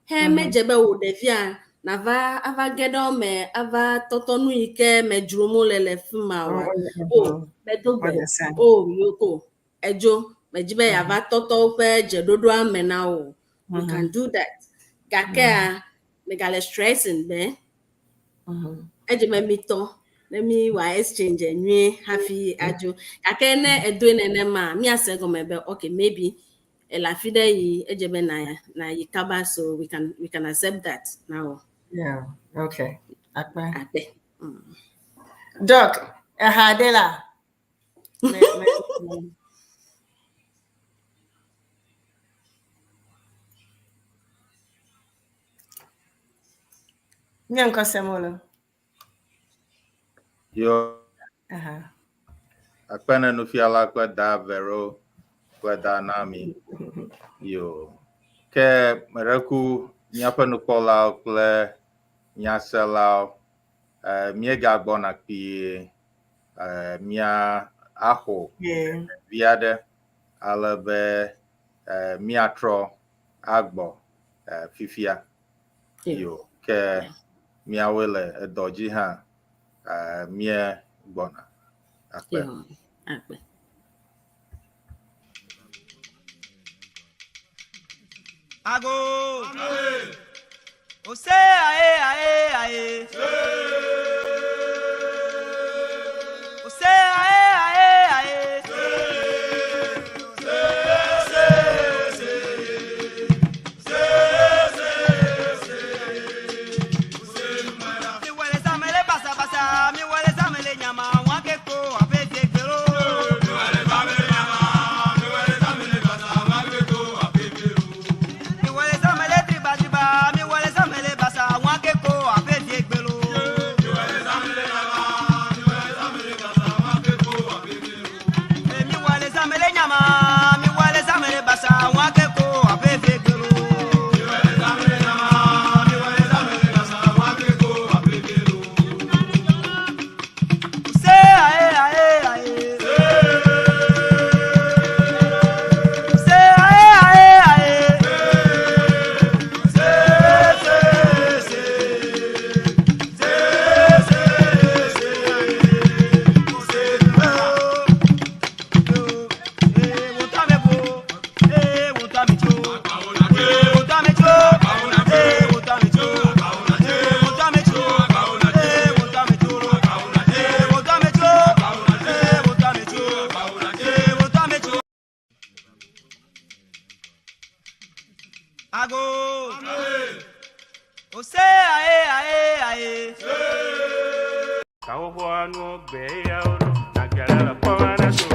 he medze be wò ɖevia nava ava ge ɖe wo me ava tɔtɔ nu yi ke me dzrom wole le fi ma oa. O medo gbe. Understand. O yoko edzo medzi be yeava tɔtɔ woƒe dzeɖoɖoa me na wo. You can do that. Gakea megale stressing be edze be mi tɔ ne mi wɔ exchange nyuie hafi adzo. Gake ne edoe nenema míase gɔme be okay maybe ele afi ɖe yi edze be na na yi kaba so we can accept that now. Yeah. Okay. Akpe. Akpe. Doc, eha ɖe la. Me. Nye ŋkɔ sem wole. Yo, akpe ne nufiala kple da Vero kple da Nami. Yo. Ke meɖe míaƒe nukpɔlawo kple nyaselawo míegagbɔna kpuie mía axo vi aɖe ale be míatrɔ agbɔ fifia. Yo. Ke míawoe le edɔ dzi hã míegbɔna. Akpe. Yo. Akpe. Ago. Ose ae ae ae. Ose ae ae ae. Mi wele zamele basa basa, mi wele zamele nyama, wake ko afefe gbero. Mi wele zamele nyama, mi wele zamele basa, wake ko afefe. Mi wele zamele triba triba, mi wele zamele basa, wake ko afefe gbero. Mi wele zamele nyama, mi wele zamele basa, wake ko afefe. Mi wele zamele nyama, mi wele zamele basa, wake ko afefe gbero. Mi wele zamele nyama, mi wele zamele basa, wake ko afefe. Se ae ae ae. Se ae ae ae. Se se se. Se se se. Se eh wo ta me bo. Eh wo ta me cho. Eh wo ta me cho. Eh wo ta me cho. Eh wo ta me cho. Eh wo ta me cho. Eh wo ta me cho. Eh wo ta me cho. Eh wo ta me cho. Ago. Ose ae ae ae. Kawowo nu gbe ya olo, na gɛlɛ la kpɔmana so.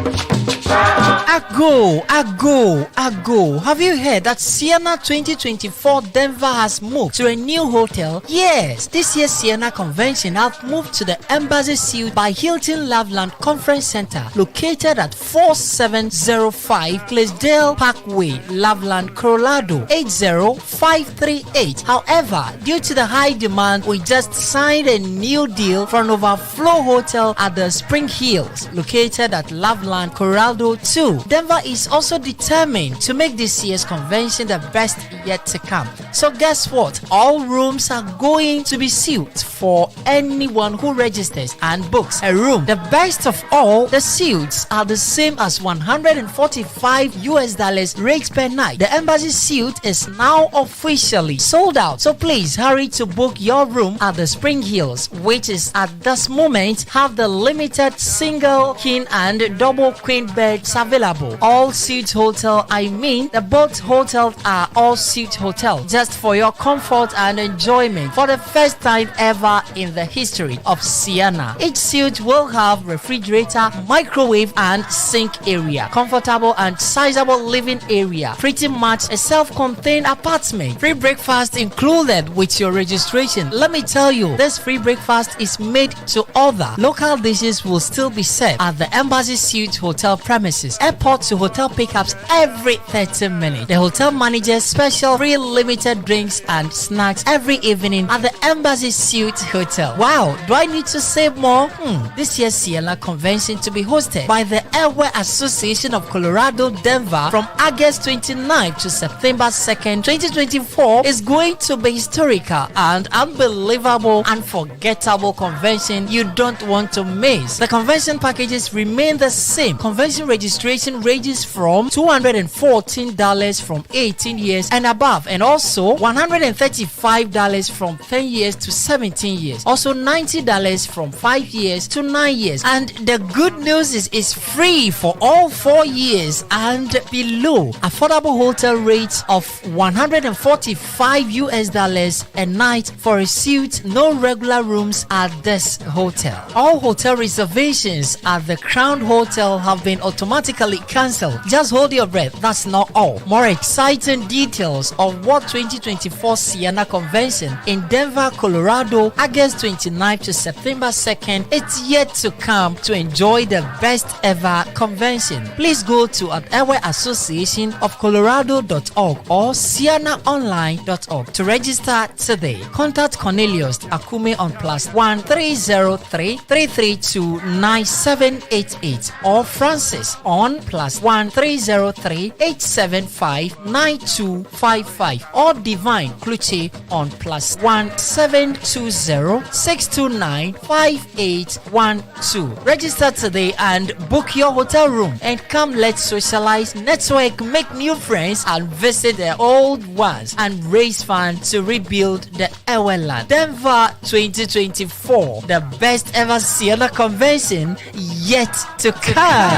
Ago, Ago, Ago. Have you heard that Ceana 2024 Denver has moved to a new hotel? Yes, this year's Ceana convention have moved to the Embassy Suite by Hilton Loveland Conference Center, located at 4705 Glaisdale Parkway, Loveland, Colorado 80538. However, due to the high demand, we just signed a new deal for an overflow hotel at the Spring Hills, located at Loveland, Colorado 2. Denver is also determined to make this year's convention the best yet to come. So guess what? All rooms are going to be sealed for anyone who registers and books a room. The best of all, the suites are the same as 145 US dollars rate per night. The embassy suite is now officially sold out. So please hurry to book your room at the Spring Hills, which is at this moment have the limited single king and double queen bed. beds available. All suite hotel, I mean the both hotels are all suite hotel just for your comfort and enjoyment for the first time ever in the history of Siena. Each suite will have refrigerator, microwave and sink area, comfortable and sizable living area, pretty much a self-contained apartment. Free breakfast included with your registration. Let me tell you, this free breakfast is made to order. Local dishes will still be served at the Embassy Suite Hotel premises. Airport to hotel pickups every 30 minutes. The hotel manages special free limited drinks and snacks every evening at the Embassy Suite Hotel. Wow, do I need to say more? Hmm. This year's Siena Convention to be hosted by the Airway Association of Colorado, Denver from August 29th to September 2nd, 2024 is going to be historical and unbelievable, unforgettable convention you don't want to miss. The convention packages remain the same. Convention registration ranges from $214 from 18 years and above, and also $135 from 10 years to 17 years. Also $90 from 5 years to 9 years. And the good news is it's free for all 4 years and below. Affordable hotel rates of 145 US dollars a night for a suite, no regular rooms at this hotel. All hotel reservations at the Crown Hotel have been automatically cancelled. Just hold your breath, that's not all. More exciting details of what 2024 Siena Convention in Denver, Colorado, August 29th to September 2nd. It's yet to come to enjoy the best ever convention. Please go to at Airway Association of Colorado.org or SienaOnline.org to register today. Contact Cornelius Akume on +1 303 332 9788 or Francis on +1 303 875 9255 or Divine Kluche on +1 720 629 5812. Register today and book your hotel room and come, let's socialize, network, make new friends and visit the old ones and raise funds to rebuild the Eweland. Denver 2024, the best ever Siena convention yet to come.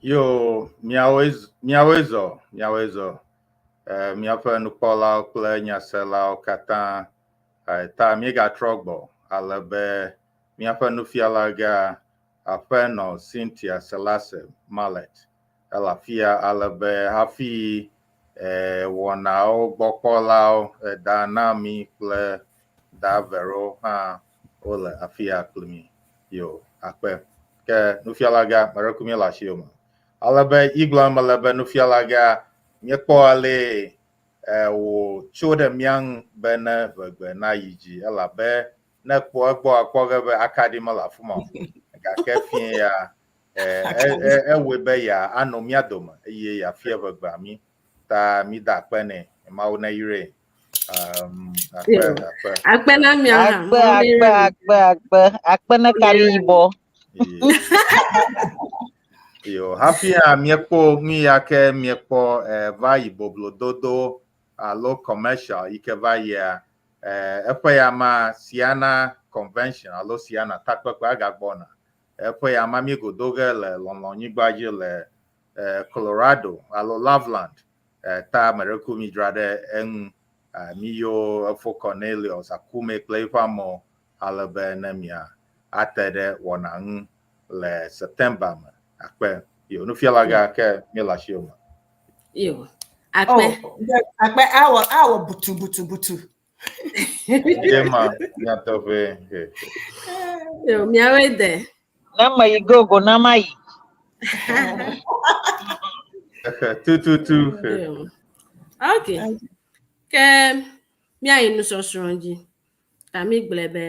Yo, miawoe miawoe zɔ, miawoe zɔ. Eh, míaƒe nukpɔlawo kple nyaselawo katã eh, ta míegatrɔ gbɔ ale be míaƒe nufialagã aƒenɔ Cynthia Selase Mallet ele afia ale be hafi eh, wɔnawo gbɔkpɔlawo eh, da na mí kple da Vero hã wole afia kpli mí. Yo, akpe. Ke nufialagã meɖe ku míele asiwò me. Ale be igblɔm mele be nufialagã míekpɔ ale eh, wò tso ɖe mía ŋu be ne ʋegbe nayi dzi elabe ne kpɔ egbɔ akpɔ ge be akaɖi mele afi ma o. Gake fie ya eh, e- e- ewɔe be ya anɔ mía dome eye yeafia ʋegbea mí. Ta mída akpe nɛ. Mawu neyrae. Um, akpe, Yo. akpe. Akpe na miawo hã. Akpe, Mawu akpe, neyra mi. akpe, akpe, akpe ne kaɖi yibɔ. Yo, hafi hã míekpɔ nu ya ke míekpɔ eh, va yi boblododo alo commercial yi ke va yia eh, eƒe ya ma Siana convention alo Siana takpekpe agagbɔna. Eƒe ya ma míegodo ge le lɔlɔ̃nyigba dzi le eh, Colorado alo Loveland. Eh, ta ame ɖe ku mídzra ɖe eŋu. Eh, míyɔ efo Cornelius Akume kple eƒe amewo ale be ne mia ate ɖe wɔna ŋu le September me. Akpe. Yo, nufialagã ke míele asiwò me. Yo. Akpe. Oh, akpe awɔ awɔ butu butu butu. Ye ma nyateƒe. Yo, miawoe de. Ne meyi gogo na mayi. Tututu. Yo. Ok. Ke míayi nusɔsrɔ̃ dzi. Ta mígblɔe be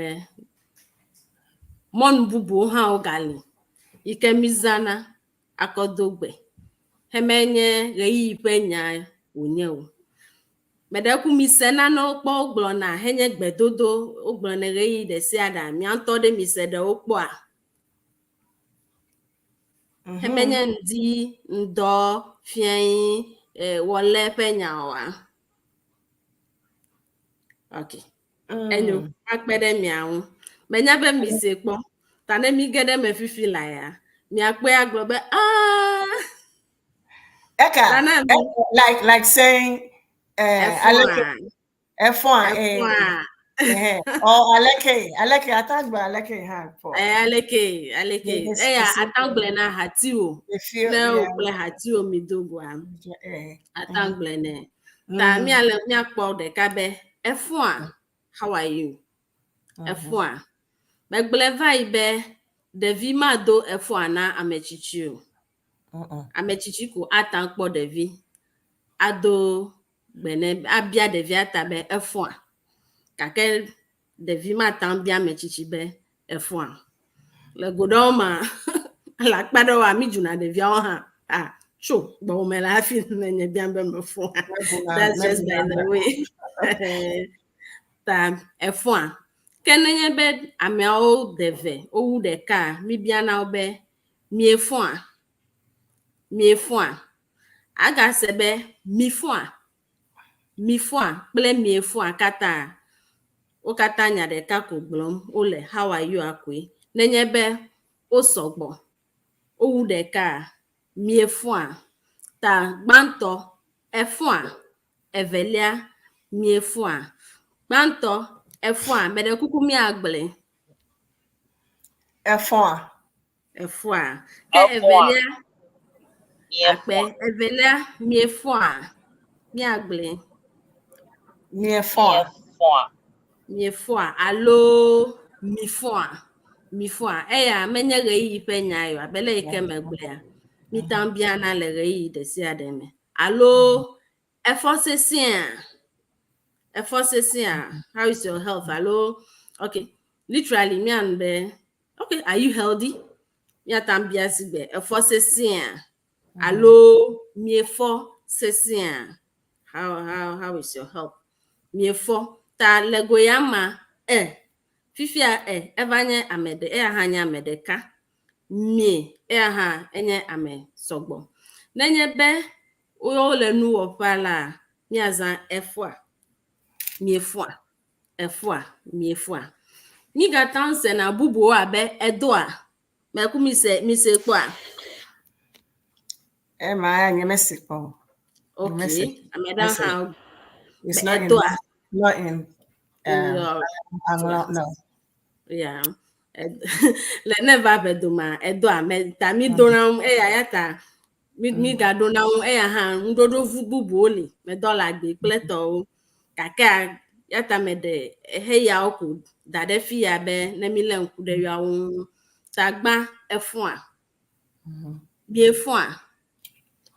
mɔnu bubuwo hã wogali yi ke mízãna akɔ do gbe. Hemenye ɣeyiɣi ƒe nya wònye o. Meɖe ku mi se nanewo kpɔ wogblɔna henye gbedodo wogblɔnɛ ɣeyiɣi ɖe sia ɖea, mia ŋutɔ ɖe mi se ɖewo kpɔa? Hemenye ŋdi, ŋdɔ, fiẽ, wɔlé ƒe nya oa? Ok. Enyo, akpe ɖe mia ŋu. Menya be mi se kpɔ. Ta ne mi ge ɖe eme fifi la ya, miakpɔe agblɔ be aaa. Eka, Nana mi. Like saying, aleke, Efɔa. efɔa, Efɔa. Or aleke, aleke, atagbe aleke hã fɔ. Aleke, aleke. Eya atagblẽ na hatiwò. Ne wò kple hatiwò mi do goa. Atagblẽ nɛ. Ta míale míakpɔ ɖeka be efɔa, how are you? Efɔa. Megblɔe va yi be ɖevi mado efɔa na ame tsitsi o. Ame tsitsi ko ate ŋu kpɔ ɖevi ado gbe nɛ abia ɖevia ta be efɔa. Gake ɖevi mate ŋu bia ame tsitsi be efɔa. Le go ɖewo mea, le akpa ɖewoa, mi dzuna ɖeviawo hã. Ah, tso gbɔwò me la hafi ne nye biam be mefɔa. That's just by the way. Ta efɔa. Ke nenye be ameawo de ve, wowu ɖeka, mi biana wo be miefɔa? Miefɔa? Agase be mifɔa? Mifɔa kple miefɔa katã wo katã nya ɖeka ko gblɔm wole how are you koe. Nenye be wo sɔgbɔ, wowu ɖekaa, miefɔa? Ta gbãtɔ efɔa, evelia miefɔa. Gbãtɔ efɔa, meɖe kuku miagblɔe. Efɔa. Efɔa. Ke evelia akpe evelia miefɔa miagblɔe. Miefɔa. Miefɔa alo mifɔa. Mifɔa. Eya menye ɣeyiɣi ƒe nya o abe le yi ke megblɔea. Mite ŋu biana le ɣeyiɣi ɖe sia ɖe me. Alo efɔ sesẽa? Efɔ sesẽa? How is your health? Alo okay, literally mianu be okay, are you healthy? Míate ŋu abia si gbe efɔ sesẽa? Alo miefɔ sesẽa? How is your health? Miefɔ. Ta le go ya ma, e fifia e eva nye ame ɖe eya hã nye ame ɖeka. Mie eya hã enye ame sɔgbɔ. Nenye be wole nuwɔƒea la, míazã efɔa, miefɔa, efɔa, miefɔa. Mígate ŋu sena bubuwo abe edoa. Meku mise mise kpɔa? Ema ya nye mese kpɔ. Okay. Ame ɖe hã It's not in, edoa. not in Anglo, no. Yeah. Le ne va ʋe domea, edoa me ta mi dona ŋu eya ya ta mi mi gaɖona ŋu eya hã ŋuɖoɖo vu bubuwo li medɔ le agbe kple tɔwo gake ya ta meɖe heyawo ko da ɖe fi ya be ne mi lé ŋku ɖe yawo ŋu. Ta gbã efɔa, miefɔa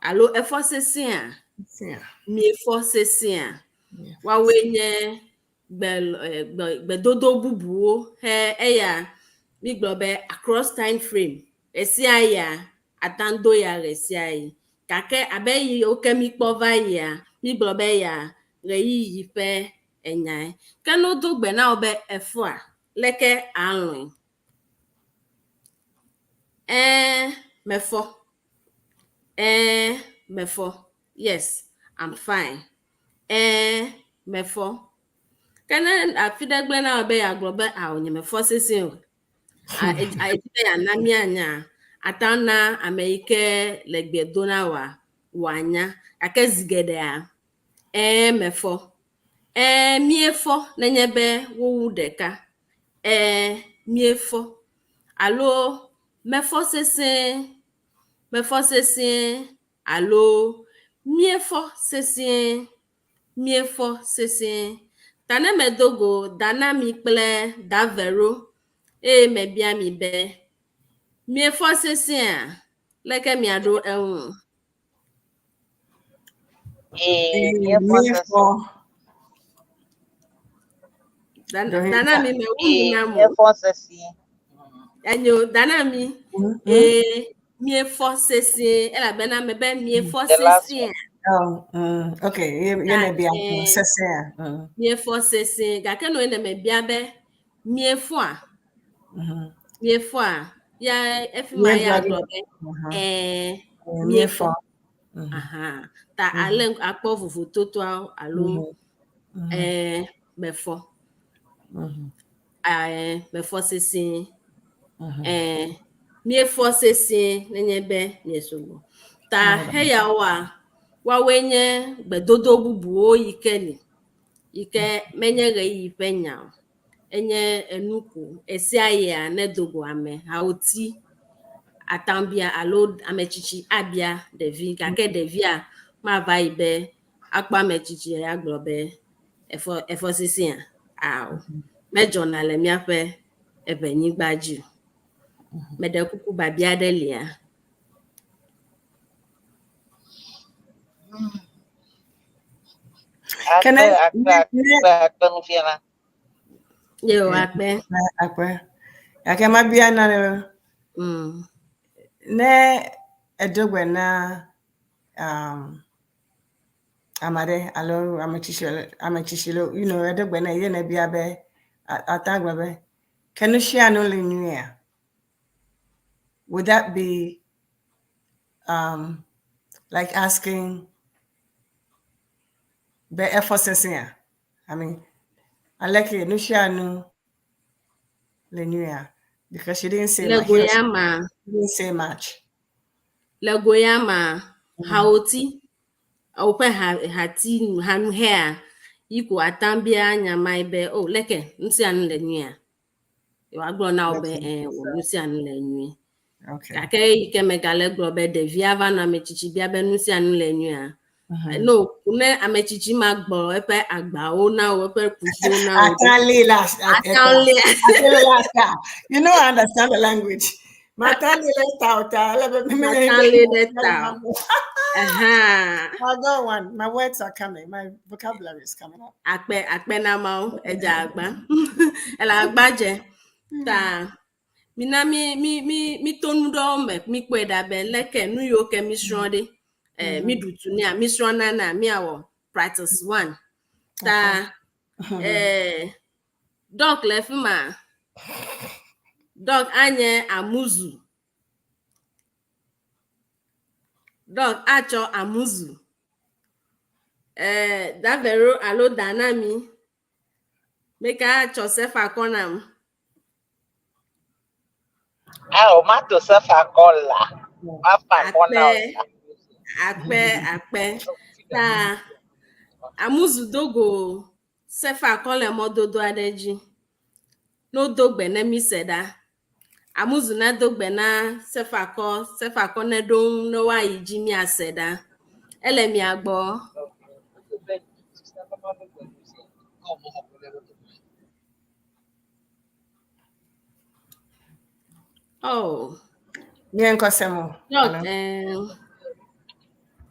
alo efɔ sesẽa, miefɔ sesẽa. Woawoe nye gbe gbe gbedodo bubuwo he eya migblɔ be across time frame ɣesia ɣia ate ŋu do ya ɣesiaɣi. Gake abe yiwo ke mikpɔ va yia, migblɔ be ya ɣeyiɣi ƒe enyae. Ke ne wodo gbe na wò be efɔa, leke alɔ̃e? Ɛ̃, mefɔ. Ɛ̃, mefɔ. Yes, I'm fine. Ɛ̃, mefɔ. Ke ne afi ɖe gblẽ na wò be yeagblɔ be ao nyemefɔ sesĩe o, edzi be yeana míanya, ate ŋu na ame yi ke le gbe do na wòa wòanya. Gake zi geɖea, ɛ̃ mefɔ. Ɛ̃ míefɔ nenye be wowu ɖeka. Ɛ̃ míefɔ. Alo mefɔ sesĩe, mefɔ sesĩe alo míefɔ sesĩe, míefɔ sesĩe. Ta ne medo go Danami kple Davero eye mebia mi be, miefɔ sesĩea, leke miaɖo eŋu? Ee, míefɔ sesĩe. Danami mewu nu nam o. Míefɔ sesĩe. Enyo, Danami, ee, miefɔ sesĩe elabena mebe miefɔ sesĩea. Oh, okay. Ye ye ne bia Eh. sesea. Miefɔ sesẽ gake nɔ ye ne mebia be miefɔa miefɔa ya efi ma ya Miegblɔ gblɔ be ɛɛ Miefɔ. Aha ta ale akpɔ vovototoawo alo ɛɛ mefɔ ɛɛ mefɔ sesẽ ɛɛ miefɔ sesẽ nenye be miesugbɔ ta heyawoa woawoe nye gbedodo bubuwo yi ke li yi ke menye ɣeyiɣi ƒe nya o enye enu ko esia yia ne do go ame hawòti atambia alo ametsitsi abia ɖevi gake ɖevia mava yi be akpɔ ametsitsi agblɔ be efɔ efɔ sesẽa ao medzɔna le míaƒe eʋenyigba dzi o. Meɖe kuku biabia aɖe lia? Can Akpe, I- akpe, akpe, akpe nufiala. Yo akpe. Akpe. Gake mabia nane ne edo gbe na ame aɖe alo ame tsitsi ame tsitsi lo edo gbe nɛ ye nebia be ate agblɔ be ke nu sia nu li nyuia? Would that be like asking be efɔ sesẽa? I mean, aleke nu sia nu le nyuia? Because she didn't say Le much. go ya ma She didn't say much. Le go ya ma hawòti woƒe ha hati hanuhea yi ko atambia nya ma yi be o leke nu sia nu le nyuia? Woagblɔ na wo be ɛɛ wò nu sia nu le nyuie. Okay. Gake yi ke megale gblɔ be ɖevia va nɔ ametsitsi bia be nu sia nu le nyuia? No, ne ametsitsi ma gblɔ eƒe agbawo na wo eƒe kuxiwo na wo. Atali la. Atali. Atali. You know I understand the language. Matali le ta ta. Matali le ta. Aha. I'll go one. My words are coming. My vocabulary is coming up. Akpe akpe na mawo edze agba. Ele agba dze. Ta mina mi mi mi mi to nu ɖewo me mi kpɔe ɖa be leke nu yiwo ke mi srɔ̃ ɖe. Eh, mi ɖu tu nea mi srɔ̃ nana miawɔ practice one. Ta eh, doc le fi ma. Doc anye amuzu. Doc atsɔ amuzu. Eh, Davero alo Danami. Meka atsɔ sefa kɔ nam. Ah, mato sefa kɔ la. Mafa kɔ na o. Akpe, akpe. Ta amuzu dogo sefa kɔ le mɔdodo aɖe dzi. No do gbe ne mi se ɖa. Amuzu ne do gbe na sefa kɔ, sefa kɔ ne ɖo ŋu ne woayi dzi miase ɖa. Ele mia gbɔ. Oh. Nye nkɔsɛm o. Doc, eh,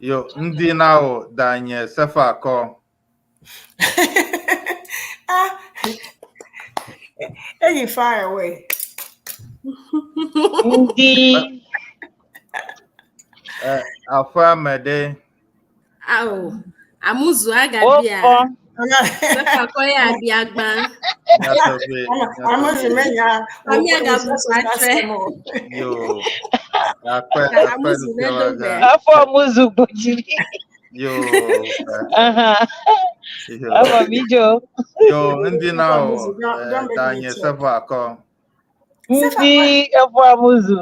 Yo, ndị na danye sefa akọ. Ah, hey, far away. Ndị Eh, afọ amede. Ao, amuzu agabia. Ofo. Sefa kɔ ya abia gbã. Nyatobe. Amuzu menya. Ami agabu atre. Yo, akpe akpe Amuzu ne do gbe. nufialaga. Afọ muzu gbojiri. Yo, Aha. yo. Afọ mi jo. Yo, ndị na Amuzu, don't make me danye tear. sefa akọ. Ndị afọ amuzu.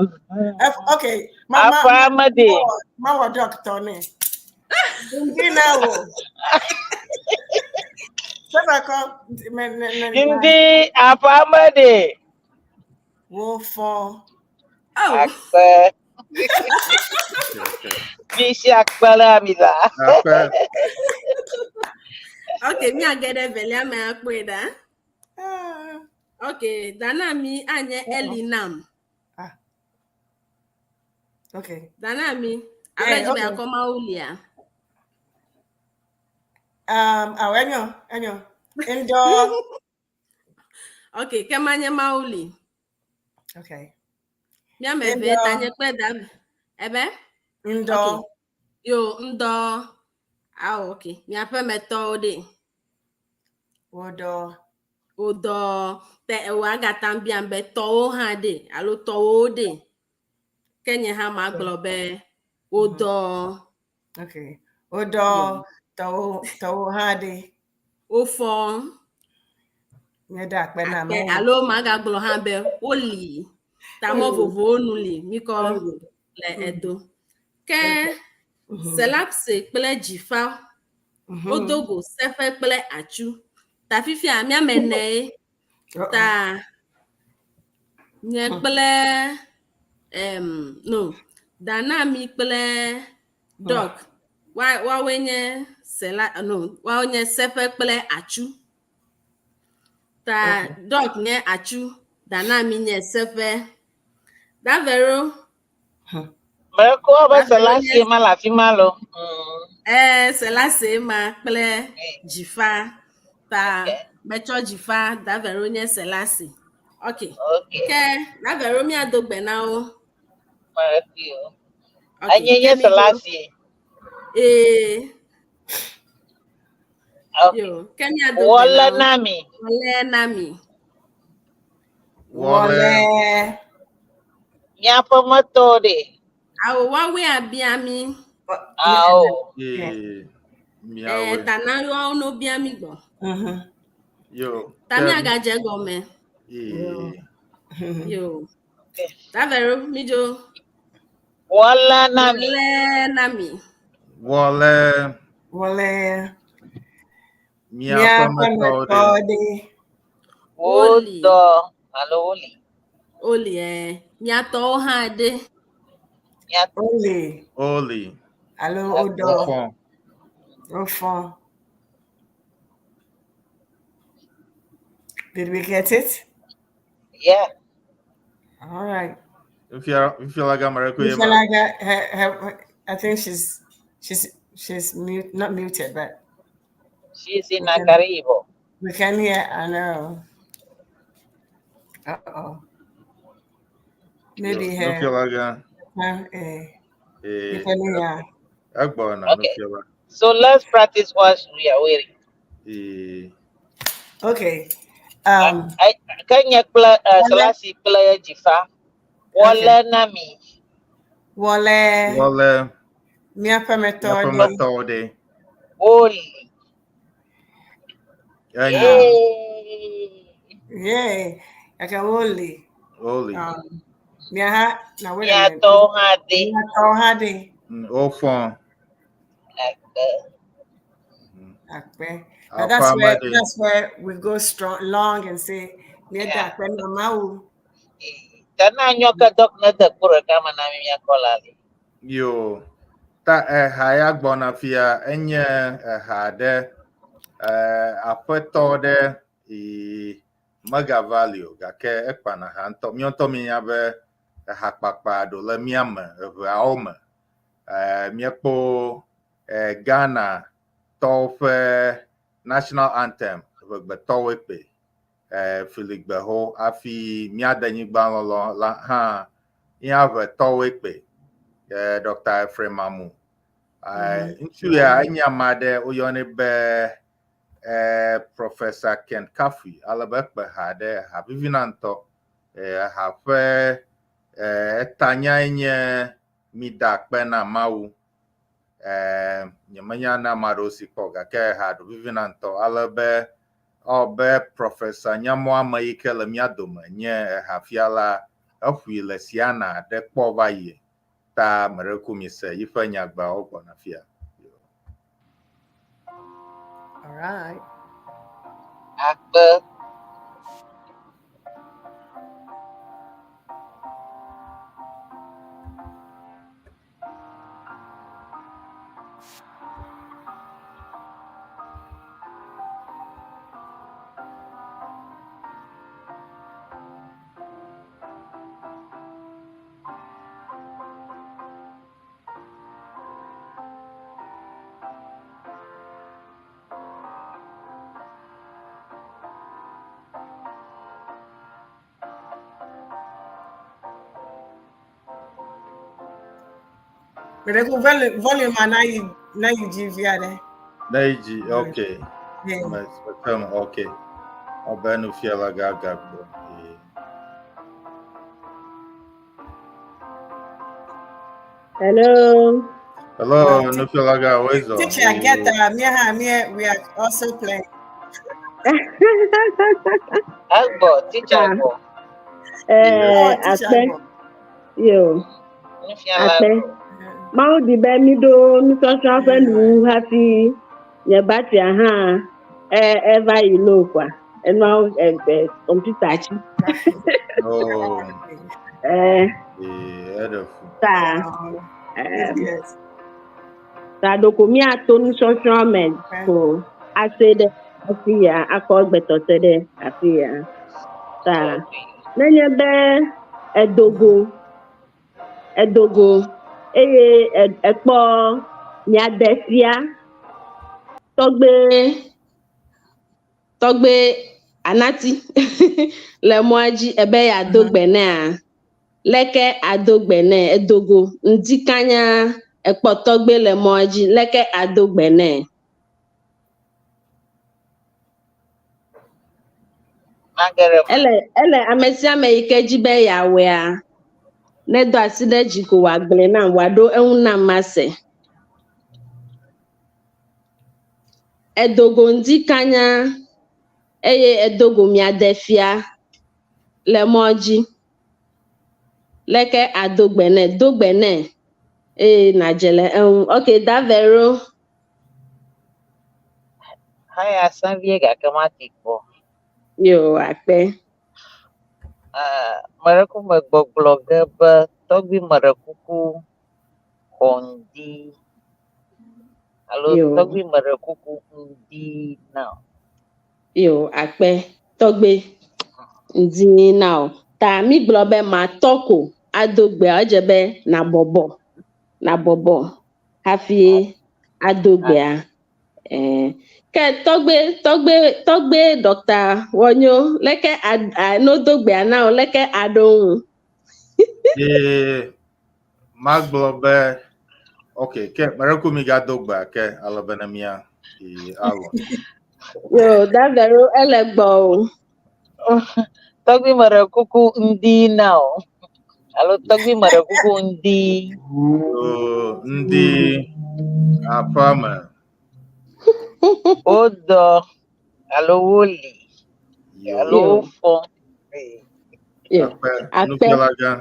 Okay. Ma ma Afọ amade. ma wa doctor ne. Ndị na wo. Sefa kɔ me ne ne. Ndị afọ amade. Wo fɔ. Oh, Akpe. Okay, okay. Bisi akpe la mi la. Akpe. okay, miage ɖe evelia me akpɔe ɖa. Ah. Okay, Danami anye Elinam. Ah. Okay. Danami, Yeah, abe dzi be okay. akɔ mawu lia. Awo enyo, enyo. Ndo. Okay, ke manye mawu li. Okay. Miame eve Ndo. ta nye kple da ebe? Ndo. Okay. Yo, ŋdɔ. Awo, ok. Miaƒe metɔwo ɖe. Wodɔ. Wodɔ. Te ewo agata biam be tɔwo hã ɖe alo tɔwo ɖe. Ke nye hã magblɔ be wodɔ. Ok. Wodɔ tɔwo tɔwo hã ɖe. Wofɔ. Míeda akpe na Akpe Mawu. alo magagblɔ hã be woli. Ta mɔ vovovowo nu li mikɔ le edo. Ke Selapse kple Dzifa wodo go seƒe kple atsu. Ta fifia míame ene ye. Ta nye kple em no Danami kple Dɔk woawoe nye Sela no woawoe nye seƒe kple atsu. Ta Dɔk nye atsu, Danami nye seƒe. Davero Meko be Selassie ma le afi ma lo. Ee, Selassie ma kple Dzifa. Ta metsɔ Dzifa, Davero nye Selassie. Ok. Ke Davero míado gbe na wo. Ok, Enye nye ke mi do. Selassie. Ee. Ok. Yo, ke míado gbe Wɔle na wo. na mi. Wɔle na mi. Wɔle. Miaƒe metɔwo ɖe. Awo woawoe abia mi. Awo. Ee, miawoe. Ee, ta na woawo no bia mi gbɔ. Yo. Ta miagadze gɔme. Ee. Yo. Davero, mi dzo. Wɔle na mi. Wɔle na mi. Wɔle. Wɔle. Miaƒe metɔwo ɖe. ɖe. Wodɔ alo woli. Woli ee. Miatɔwo hã ɖe. Woli. Woli. Alo wodɔ. Wofɔ. Wofɔ. Did we get it? Yeah. All right. Nufialaga Mareko ye ma. Nufialaga, I think she's mute, not muted, but She's in Akaribo. We can hear. I know. Uh-oh. Maybe her. Nufialaga. You can hear. Egbɔna Okay. nufiala. So let's practice what we are wearing. Ee. Okay. Ke nye kple Selassie kple Dzifa. Wɔle na mi. Wɔle. Wɔle. Miaƒe metɔwo Miaƒe ɖe. metɔwo ɖe. Woli. Enya. Yeah. Like a woli. Woli. Miaha. Now wait a minute. Miatɔwo hã ɖe. Miatɔwo hã ɖe. Wofɔ. Akpe. Now that's Aƒea where me ɖe. that's where we go strong long and say Mieda akpe na Mawu. Tana nyɔ ke dɔk ne de kpo ɖeka me na mi miakɔ la li. Yo. Ta eha ya gbɔna fia enye eha ɖe aƒetɔ ɖe yi megava li o gake ekpana ha ŋutɔ. Míawo ŋutɔ míenya be ehakpakpa ɖo le mía me eʋeawo me. Míekpɔ Ghana tɔwo ƒe national anthem ʋegbetɔwoe kpe Filigbeho hafi mía denyigba lɔlɔ la hã mía ʋetɔwoe kpe Dr. Ephraim Amu. Ŋutsu ya enye ame aɖe woyɔnɛ be Professor Ken Kafui ale be ekpe ha ɖe ha vivina ŋutɔ. Ha ƒe etanyae nye Mida akpe na Mawu. Nyemenya ne ame aɖewo si kpɔ o gake ha ɖo vivina ŋutɔ ale be ewɔ be Professor Nyamɔ ame yi ke le mía dome nye ehafiala eƒoe le Siana ɖe kpɔ va yi ta meɖeku mi se yiƒe nyagbeawo gbɔna fia. All right. Akpe. Meɖe volume na yi na yi dzi vi aɖe. Ne dzi, okay. Yeah. Me okay. Ɔbɛ nufiala gã gagbɔ. Eh. Hello. Hello, nufiala gã, wezɔ. Teacher, get me, me, we are also playing. Egbɔ, teacher gbɔ. Eh, Oh, teacher akpe. gbɔ. Yo, Nufiala akpe. gbɔ. Mawu di be mi ɖo nusɔsrɔ̃ ƒe nuwu hafi nye batria hã e eva yi low kwa. Enua e e kɔmputa tsi. Oh, Eh, eh, eɖe fu. ta eh, Yes. ta ɖeko míato nusɔsrɔ̃ me ko ase ɖe afi ya akɔ gbetɔte ɖe afi ya. Ta nenye be edogo edogo eye e- ekpɔ miade fia tɔgbe tɔgbe anati le mɔa dzi ebe yeado gbe nɛa leke ado gbe nɛ edogo ŋdi kanya ekpɔ tɔgbe le mɔa dzi leke ado gbe nɛ. Mage ɖe me. Ele ele ame sia ame yi ke dzi be yeawɔea nedo asi ɖe dzi ko wòagblɔe nam wòaɖo eŋu nam mase. Edogo ŋdi kanya eye edogo miade fia le mɔ dzi. Leke ado gbe nɛ, do gbe nɛ eye nàdze le eŋu. Okay, Davero. Haya sẽ vie gake mati kpɔ. Yo, akpe. Eh, meɖe ku me gbɔgblɔ ge be tɔgbui meɖe kuku xɔ ŋdi alo Yo. tɔgbui meɖe kuku ŋdi na o. Yo, akpe. Tɔgbe ŋdi na o. Ta mi gblɔ be matɔ ko ado gbea edze be nabɔbɔ nabɔbɔ hafi ado gbea. Eh, ke tɔgbe tɔgbe tɔgbe Dr. Wɔnyo leke a, a, no do gbea na o leke aɖo ŋu. Eh, magblɔ be okay, ke meɖe ku mi gado gbea ke ale be ne mía eh, alɔ. Yo, Davero ele gbɔ o. Tɔgbui meɖe kuku ŋdi na o alo tɔgbui meɖe kuku ŋdi. Oh, ŋdi aƒea me. Wodɔ alo woli alo Yo, wofɔ. Yo, akpe akpe. nufiala gã.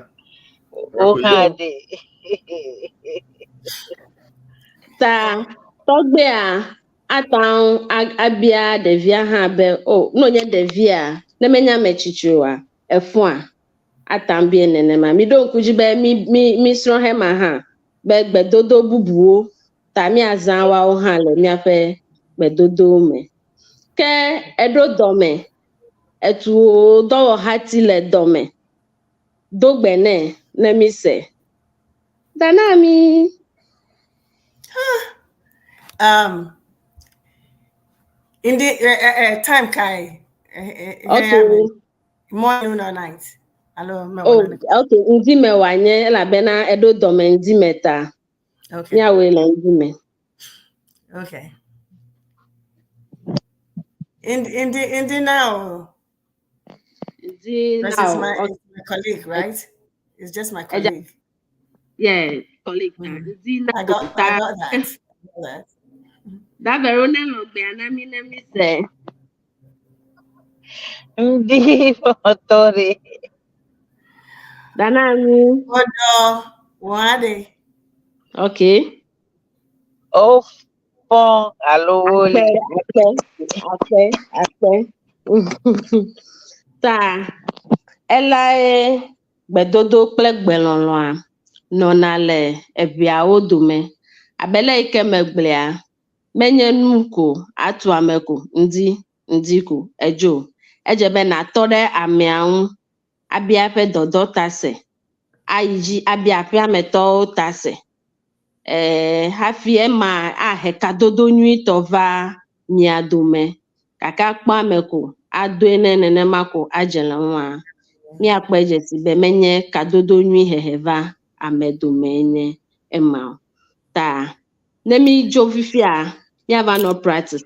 Wo hã Yo. ɖe. Ta tɔgbea ate ŋu a- abia ɖevia hã be o ne wònye ɖevia ne menye ame tsitsi oa efɔa ate ŋu bia nenema. Mi ɖo ŋku dzi be mi mi mi srɔ̃ hema hã be gbedodo bubuwo ta míazã woawo hã le míaƒe gbedodowo me. Ke eɖo dɔme etu wò dɔwɔhati le dɔme do gbe nɛ ne mi se. Danami. In the time kai. Okay. Morning or night. Hello, me Oh, wanna- okay. Ŋdi me wòanye elabena eɖo dɔme ŋdi me ta. Okay. Míawoe le ŋdi me. Okay. In the now. Ŋdi This now. is my, it's my colleague, right? It's just my Eja- colleague. Yeah, colleague. Ŋdi I now got I ta. got that. I got that. Davero ne lɔ gbea na mi ne mi se. Ŋdi fɔtɔ ɖe. Danami. Odo wade. Okay. Wofɔ alo Akpe, woli. akpe, akpe, akpe. Ta elae gbedodo kple gbelɔlɔa nɔna le eʋeawo dome. Abe le yi ke megblɔa, menye nu ko atu ame ko ŋdi ŋdi ko edzo. Edze be nàtɔ ɖe amea ŋu abia eƒe dɔdɔ ta se, ayi dzi abia aƒeametɔwo ta se. Eh, hafi ema ahe kadodo nyuitɔ va mia dome. Gake akpɔ ame ko adoe ne nenema ko adze le ŋua, míakpɔe dze si be menye kadodo nyui hehe va ame dome nye ema o. Ta ne mi dzo fifia, Míava nɔ practice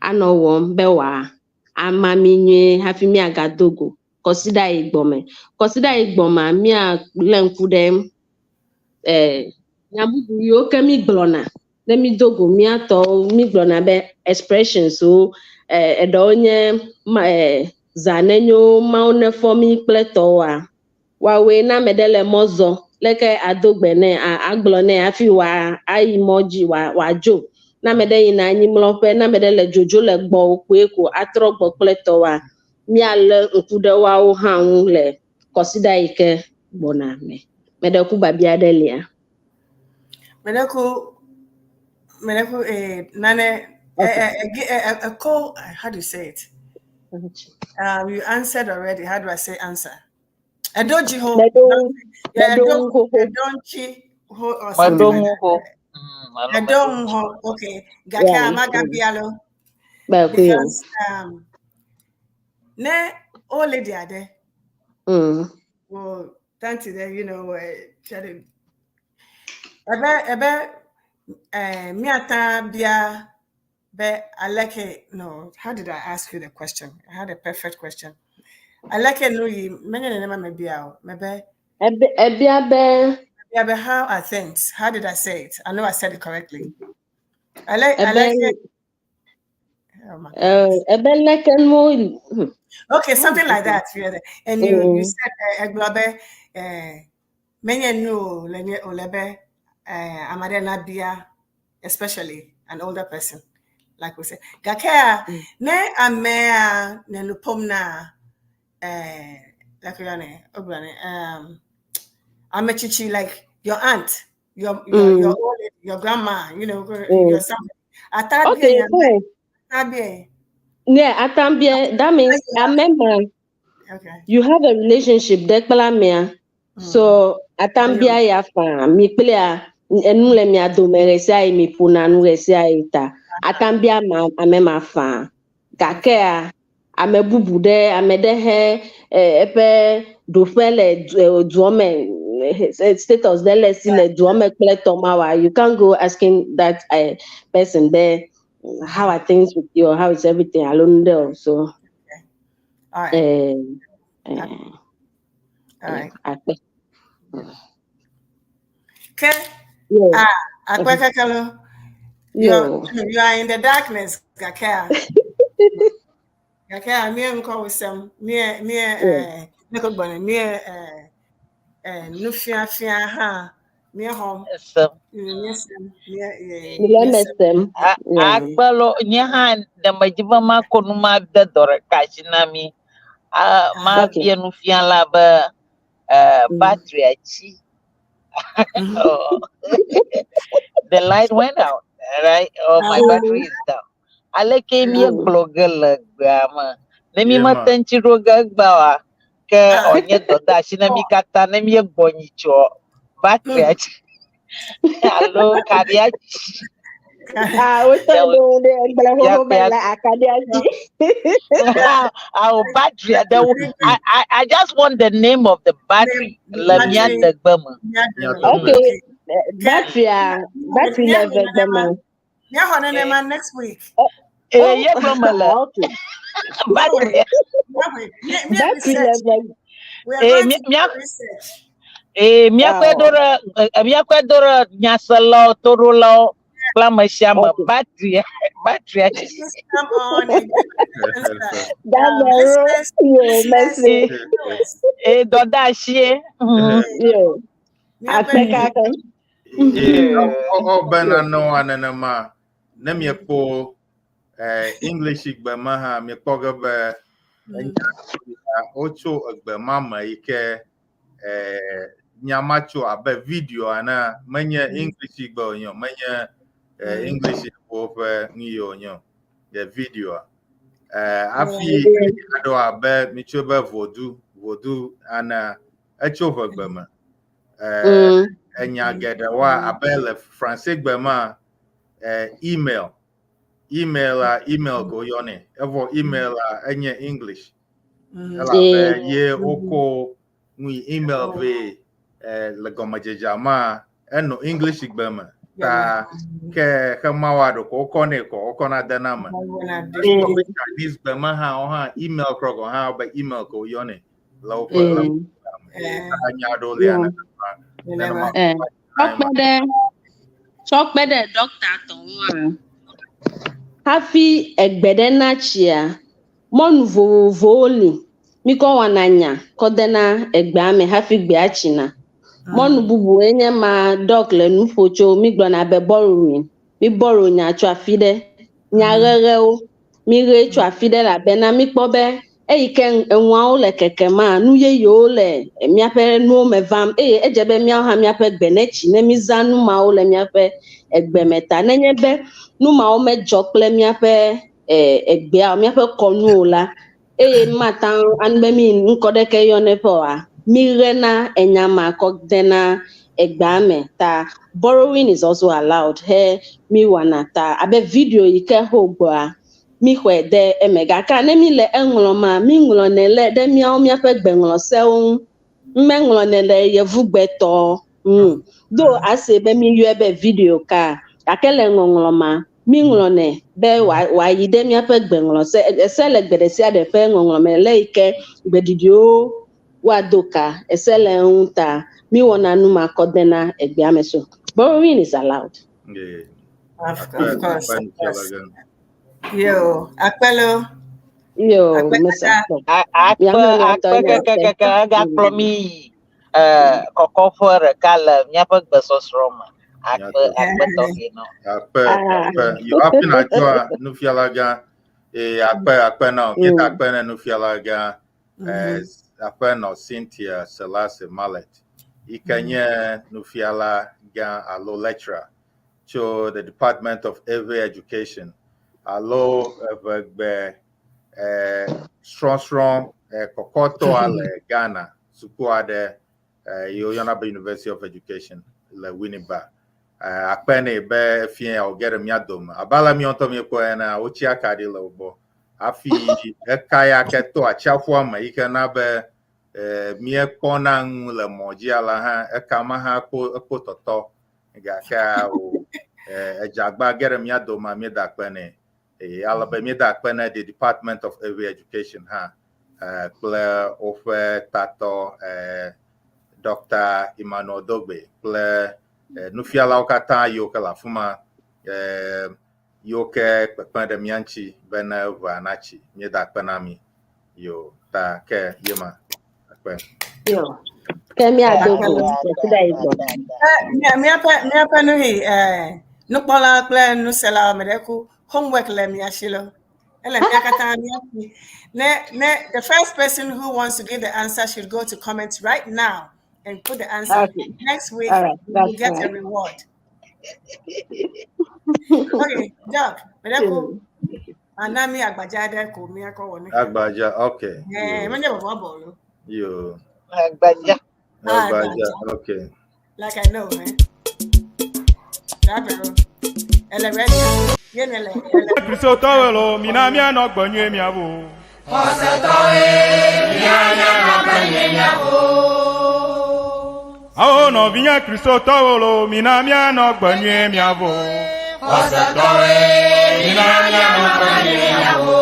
anɔ wɔm be wòa ama mí nyuie hafi míagado go kɔsiɖa yi gbɔme. Kɔsiɖa yi gbɔmea, míalé ŋku ɖe nya bubu yiwo ke mí gblɔna ne mído go mía tɔwo mígblɔna be expressions wo eɖewo nye ma zã nenyo Mawu nefɔ mí kple tɔwoa woawoe ne ame ɖe le mɔ zɔ leke ado gbe nɛ agblɔ nɛ hafi wòa ayi mɔ dzi wòadzo. Ne ame ɖe yina anyimlɔƒe ne ame ɖe le dzodzo le gbɔwò kpoe ko atrɔ gbɔ kple tɔwoa míalé ŋku ɖe woawo hã ŋu le kɔsiɖa yi ke gbɔna me. Meɖe ku biabia ɖe lia? Meɖe ku nane eh, how do you say it? You answered already. How do I say answer? Edoji ho. Meɖo Yeah, meɖo Edo ŋu xoxo. Edonchi ho or something Meɖo like ŋu that. ho. Alo meɖo Edon ŋu. ho. Okay. Gake amagabialo Bɛkuyo. because ne old lady ade well thank you there you know, ebe ebe miata bia be aleke. No, how did I ask you the question? I had a perfect question. Aleke no yi menye nenema me bia o mebe Ebe ebia be yeah, but how are things? How did I say it? I know I said it correctly. I like I ebe like it. Oh my God. Ebe leke nuwo. Okay, something like that. Yeah. And you said egblɔ menye nu o le nye o le be amade na bia, especially an older person, like we say. Gakea ne amea ne nu pom na like you know, amechichi, like your aunt, your old lady, your grandma, your something. Atabie Okay, fine. atabie. Yeah, atambie. That means amema you have a relationship ɖe kple amea. So atambia ya faa mi kplea enu le mia dome ɣe sia ɣi mi ƒona nu ɣe sia ɣi ta atambia ma ame ma faa gakea ame bubu ɖe ame ɖe he eƒe ɖoƒe le dua me status ɖe le si le dua me kple tɔ ma wa you can't go asking that person be how are things with you or how is everything alo nu ɖe o so All right. All right. Akpe. Okay. Yeah. Ah, akpe kakalo. Yo. You are in the darkness, Gakea. Gakea, me nko wisem, me neko gbone, me nu fia fia ha, me hom. Sem. Me sem, me Mi le eme sem. Yeah. Akpelo nye hã ɖe medzi be makɔ nu ma de dɔ ɖeka si na mi. A mabia nufiala be battery tsi. Oh. The light went out, right? Oh, my battery is down. Aleke míegblɔ ge le gbea me? Ne mi Ye ma. mete ŋuti ɖo ge egbea oa, ke wònye dɔdeasi na mi katã ne míegbɔ nyitsɔ battery tsi alo kaɖia tsi. Ah, wotɔ ɖo ɖe egblẽ xoxo be le akaɖia dzi. Our battery, I just want the name of the battery. Le mía degbe me. Okay, battery a battery le eve gbe me. Míaxɔ nenema next week. Eh, ye gblɔ me le Okay. battery. Battery le eve. We are Eh, going to do research. Eh, míakɔe do ɖe míakɔe do ɖe nyaselawo, toɖolawo kple ame sia ame. Okay. Battery, battery. Please come on and give us answer. Dabero. Listeners, Yo, listeners, merci. viewers. Eh, dɔdeasie. Yo. Míaƒe Akpe kaka. Ye ɔ be nanewoa nenema ne miekpɔ English gbe me hã miekpɔ ge be enya ya wotso egbe ma me yi ke nya ma tso abe video ene menye English gbe wònye o menye English ƒe nu yi wònye o ye video hafi aɖewo abe mitsɔe be vodu vodu ene etso ʋegbe me enya geɖewoa abe le Francais gbe ma email email a email ko woyɔnɛ evɔ email a enye English elabe ye wokɔ nu yi email vɛ le gɔmedzedzea ma enɔ English gbe me. Ta ke xemawoa ɖeko wokɔnɛ kɔ wokɔna dena eme. Mm. Woƒe Chinese gbe me hã wo hã email krɔ gɔ̃ hã wobe email ko woyɔnɛ le woƒe le Mm. woƒe ta nya aɖewo lia nenema nenema Eh, tsɔ kpe ɖe tsɔ kpe ɖe ɖɔkta tɔ ŋua, hafi egbe ɖe natsia, mɔnu vovovowo li míkɔ wɔna nya kɔ dena egbea me hafi gbea tsina. Mɔnu bubuwoe nye ma dɔk le nu ƒo tso mígblɔna be borrowing. Mi borrow nya tso afi ɖe. Nya ʋeʋewo mi ʋe tso afi ɖe elabena míkpɔ be eyi ke enuawo le kekema nu yeyewo le míaƒe nuwo me vam eye edze be míawo hã míaƒe gbe netsi ne mízã nu mawo le míaƒe egbe me ta. Nenye be nu mawo medzɔ kple míaƒe egbea o, míaƒe kɔnu o la, eye mate ŋu anu be mi ŋkɔ ɖeke yɔnɛ ƒe oa, mi ɣena enya ma kɔ dena egbea me ta borrowing is also allowed he mi wɔna ta abe video yi ke ho gbɔa mi xɔe de eme gake ne mi le eŋlɔ ma mi ŋlɔnɛ le ɖe míawo míaƒe gbeŋlɔsewo ŋu meŋlɔnɛ le yevugbetɔ ŋu do ase be mi yɔe be video ka gake le ŋɔŋlɔ ma mi ŋlɔnɛ be wòayi ɖe míaƒe gbeŋlɔse ese le gbe ɖe sia ɖe ƒe ŋɔŋlɔ me le yi ke gbeɖiɖiwo woado ka ese le eŋu ta mi wɔna nu ma kɔ dena egbea me so borrowing is allowed. Yeah. Of, Akpe of course, akpe of course. nufiala gã. Yo, akpelo. Yo, Akpe Mr. kaka. Akpe. Akpe Miame ŋutɔ akpe nye akpe. kekekeke egakplɔ mí yi kɔkɔƒe ɖeka le míaƒe gbesɔsrɔ̃ me. Akpe Míaƒe. akpe tɔxɛ nɔ. Akpe Ah. akpe. Yo hafi nàdzɔa nufiala gã. Ee akpe akpe na wo. Míeda akpe ne nufiala gã. Aƒenɔ Cynthia Selassie Mallet yi ke nye nufiala gã alo lecturer tso the Department of Ewe Education alo eʋegbe srɔ̃srɔ̃ kɔkɔtɔa le Ghana suku aɖe yi woyɔna be University of Education le Winneba. Akpe nɛ be efia wòge ɖe mía dome. Abe ale míawo ŋutɔ míekpɔe ene, wotsi akaɖi le wo gbɔ hafi eka ya ke to atsiaƒua me yi ke na be míekpɔna nu le mɔ dzi ale hã eka ma hã kpo ekpo tɔtɔ gake o edze agba ge ɖe mía dome míeda akpe nɛ. Eye ale be míeda akpe ne the Department of Ewe Education hã kple woƒe tatɔ Dr. Emmanuel Dogbe kple nufialawo katã yiwo ke le afi ma yiwo ke kpekpem ɖe mía ŋuti bene ʋea natsi. Míeda akpe na mi. Yo ta ke ye ma akpe. Yo. Ke míado go kwasiɖa yi gbɔ. Míaƒe nu yi nukpɔla kple nuselawo me ɖe ku homework le mia si lo. Ele mía katã mía si. Ne the first person who wants to give the answer should go to comments right now and put the answer. Okay. Next week All right, we will that's get a fine. reward. Okay, Doc, me ɖe ku ana mi agbadza ɖe ko míakɔ wɔ ne. Agbadza, okay. Eh, menye bɔbɔ bɔ lo. Yo. Agbadza. Ah, Agbadza, okay. Like I know, eh? That Ele ready. Ye ne le. Ele. Kristotɔwoe lo, mina míanɔ gbe nyuie miawo. Xɔsetɔwoe, míanɔ gbe nyuie miawo. Awo nɔvinye Kristotɔwo lo, mina míanɔ gbe nyuie miawo. Xɔsetɔwoe, mina míanɔ gbe nyuie miawo.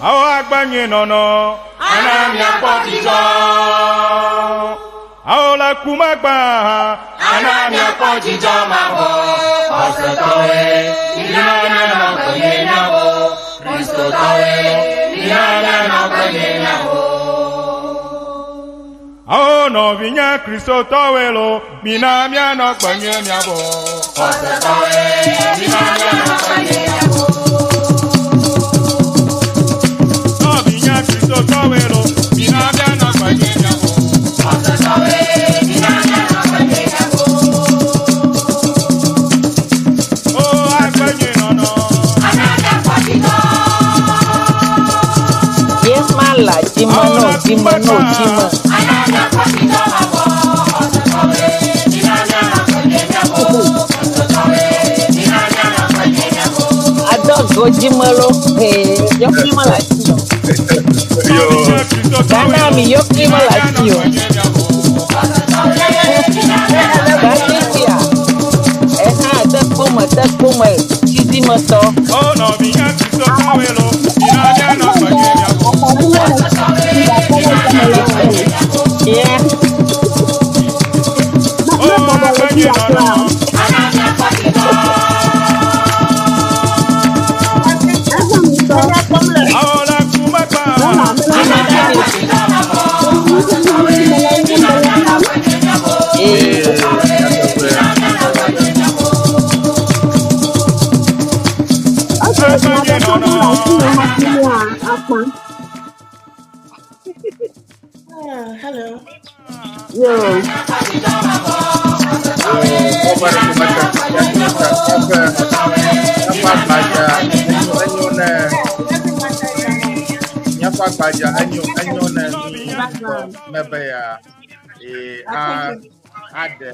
Awo agbe nyuie nɔnɔ, Ana míakpɔ dzidzɔ. Awo le ku megbe hã, Ana míakpɔ dzidzɔ mavɔ. Xɔsetɔwoe, mina míanɔ gbe nyuie miawo. Kristotɔwoe, mina míanɔ gbe nyuie miawo. Awo nɔvinye Kristotɔwoe lo, mina míanɔ gbe nyuie miawo. Xɔsetɔwoe, mina míanɔ gbe nyuie miawo. Nɔvinye Kristotɔwoe lo, mina míanɔ gbe nyuie miawo. Xɔsetɔwoe, mina míanɔ gbe nyuie miawo. O agbe nyuie nɔnɔ. Ana míakpɔ dzidzɔ. Ye ma la dzime no dzime no dzime. Ana míakpɔ dzidzɔ mavɔ. Xɔsetɔwoe, mina míanɔ gbe nyuie miawo. Kristotɔwoe, mina míanɔ gbe nyuie miawo. Adɔ go dzime lo. Ee, yɔkui ma la dzi o. Yo. Nɔvinye Kristotɔwoe Ghana lo, mi yɔkui mina ma la míanɔ dzi o. gbe nyuie miawo. Xɔsetɔwoe, mina míanɔ gbe nyuie Ghanisia. Atekpome tsidzimetɔ. O nɔvinya Kristotɔwoe lo, mina míanɔ kpekpe miaƒo. Yeah. O akpenye nɔnɔ. Awo le kumekpa. Ee. Akpenye nɔnɔ. Ah, hello. Yo. Wobere kumeke míaƒe míaƒe agbadza enyo enyo ne míaƒe agbadza enyo enyo ne mi ŋutɔ mebe ya ee a aɖe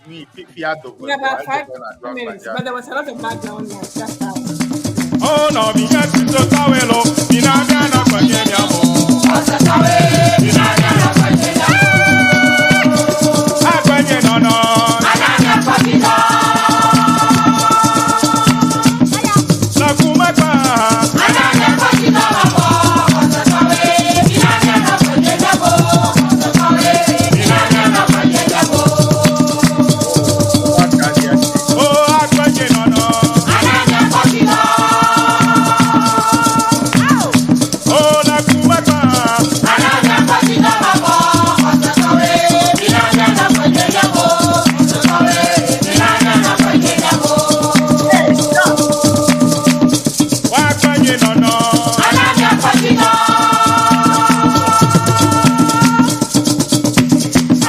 mi fifia dome In about ko 5 edze be nàɖo minutes, agbadza. but there was a lot of background noise. That's how. O nɔvinya Kristotɔwoe lo, mina míanɔ kpekpe miaƒo. Akpenye nɔnɔ. Le kumekpa. Woakaɖi asi. O akpenye nɔnɔ. O le kumekpa. Woakpenye nɔnɔ.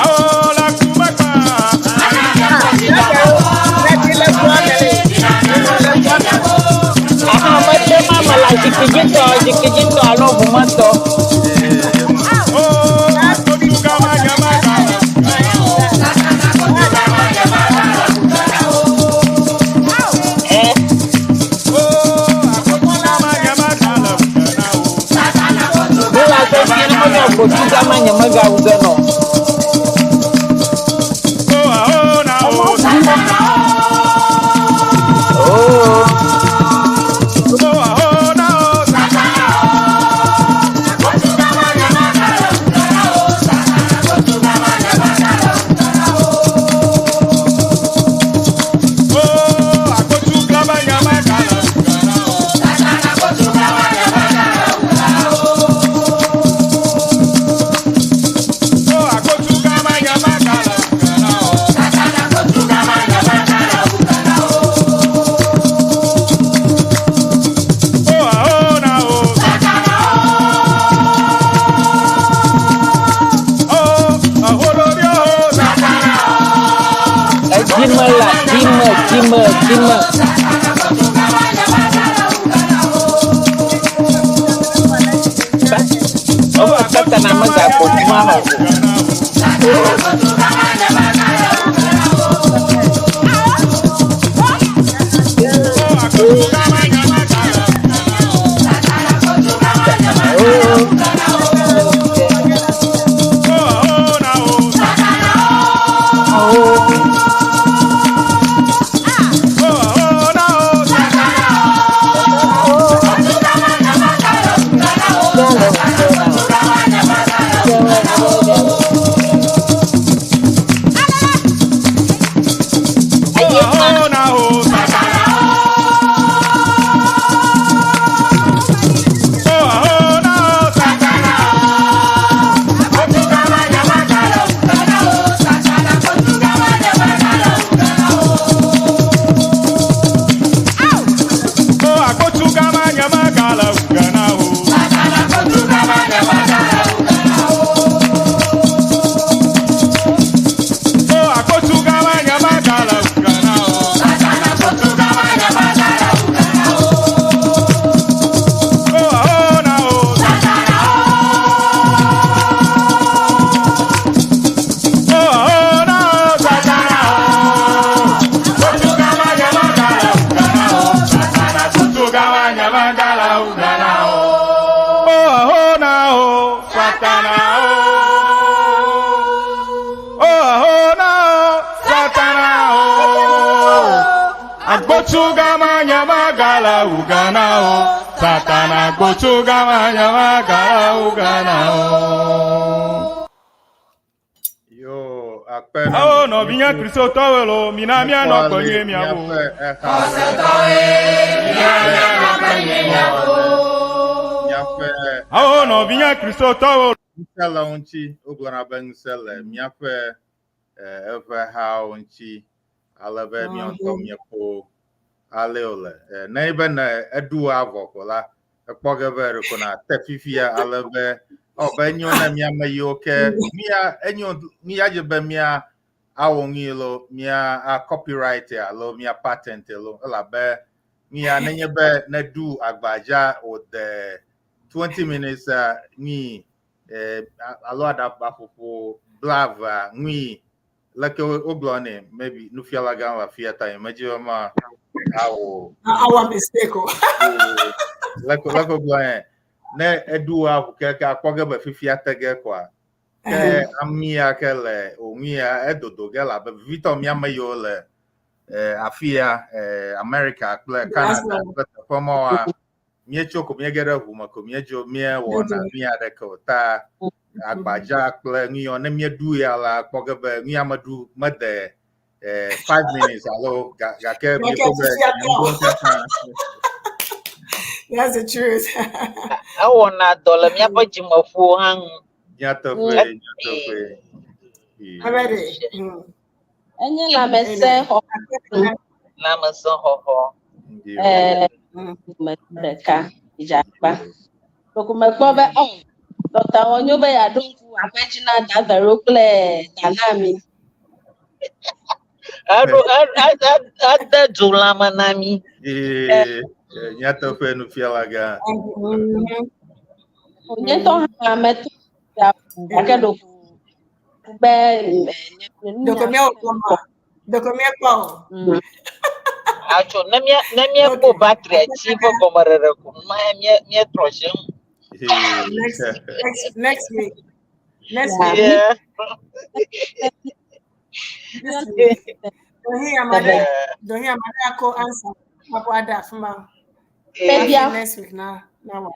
Awo le kumekpa. Aha, mete ma me le zikpuidzitɔ, zikpuidzitɔ alo ʋumetɔ. O akotugama nyamagala. Eh. O akotugama nyamagala wugana o. Nu la fefie ne menye kotu gama nye megawu ge nɔ. O awo na o. Oo. O awo na o. O akotugama nyamagala wugana o. O akotugama nyamagala wugana o. O awo na o. O aholori o. Edzime la dzime dzime dzime. Ba wobe satana megaƒo tu ma hã o. Gbotsu gama nyama gala ugana o. Satana gbotsu gama nyama gala ugana o. Yo, akpe na Awo nɔvinya kristotɔwo lo, mina mianɔ kpɔnye miawo. Míaƒe ehawo. Míaƒe Awo nɔvinya kristotɔwo. Ŋusẽ le wo ŋuti. Wogblɔna be ŋusẽ le míaƒe eh, eƒe hawo ŋuti ale be míawo ŋutɔ míekpɔ ale wòle. Eh, ne be ne eɖu avɔ ko la, ekpɔ ge be ɖeko nàte fifia ale be ɔ be enyo ne míame yiwo ke mía enyo míadze be mía awɔ nui lo mía a copyright alo mía patent lo elabe mía nenye be neɖu agbadza wòde 20 minutes a nui eh, alo aɖabaƒoƒo blavea nui leke wogblɔ nɛ maybe nufiala gã le afia ta nyemedzi be ma awɔ Our mistake. Oh. leke leke wogblɔ nɛ ne eɖu aʋu keke akpɔ ge be fifia te ge koa ke amia ke le òŋuia edodo ge labe vivitɔ míame yiwo le eh, afia eh, America kple Canada kple teƒe mawoa míetso ko míege ɖe ʋu me ko míedzo míewɔna nu aɖeke o ta agbadza kple nu yiwo ne míeɖu ya la kpɔ ge be nu ya meɖu mede eh, 5 minutes alo gake míekpɔ be fifia tɔ. míeɖo katã. That's the truth. Ewɔna dɔ le míaƒe dzimeƒuwo hã ŋu. Nyateƒe, nyateƒe. Already. Enye lãmesẽ xɔxɔ. Lãmesẽ xɔxɔ. Eh, dometɔ ɖeka dzakpa. Ɖeko mekpɔ be ɔ dɔkta wɔ nyo be yeaɖo ŋku aƒe dzi na Davero kple Danami. Eɖo ede du lãme na mí. Ee, nyateƒe nufiala gã. Nye ŋutɔ hã meto ya gake ɖeko be Ɖeko míewɔ kpɔ ma. Ɖeko míekpɔ o. Atso ne mía ne míekpɔ battery tsi ƒe gɔmeɖeɖe ko ma mía míetrɔ dzi ŋu. Next, next, next week. Next Yeah. week. Yeah. Next week. Dohi amade. Dohi amade ako answer. Ako ada fuma. Bebia. Next week na na wa.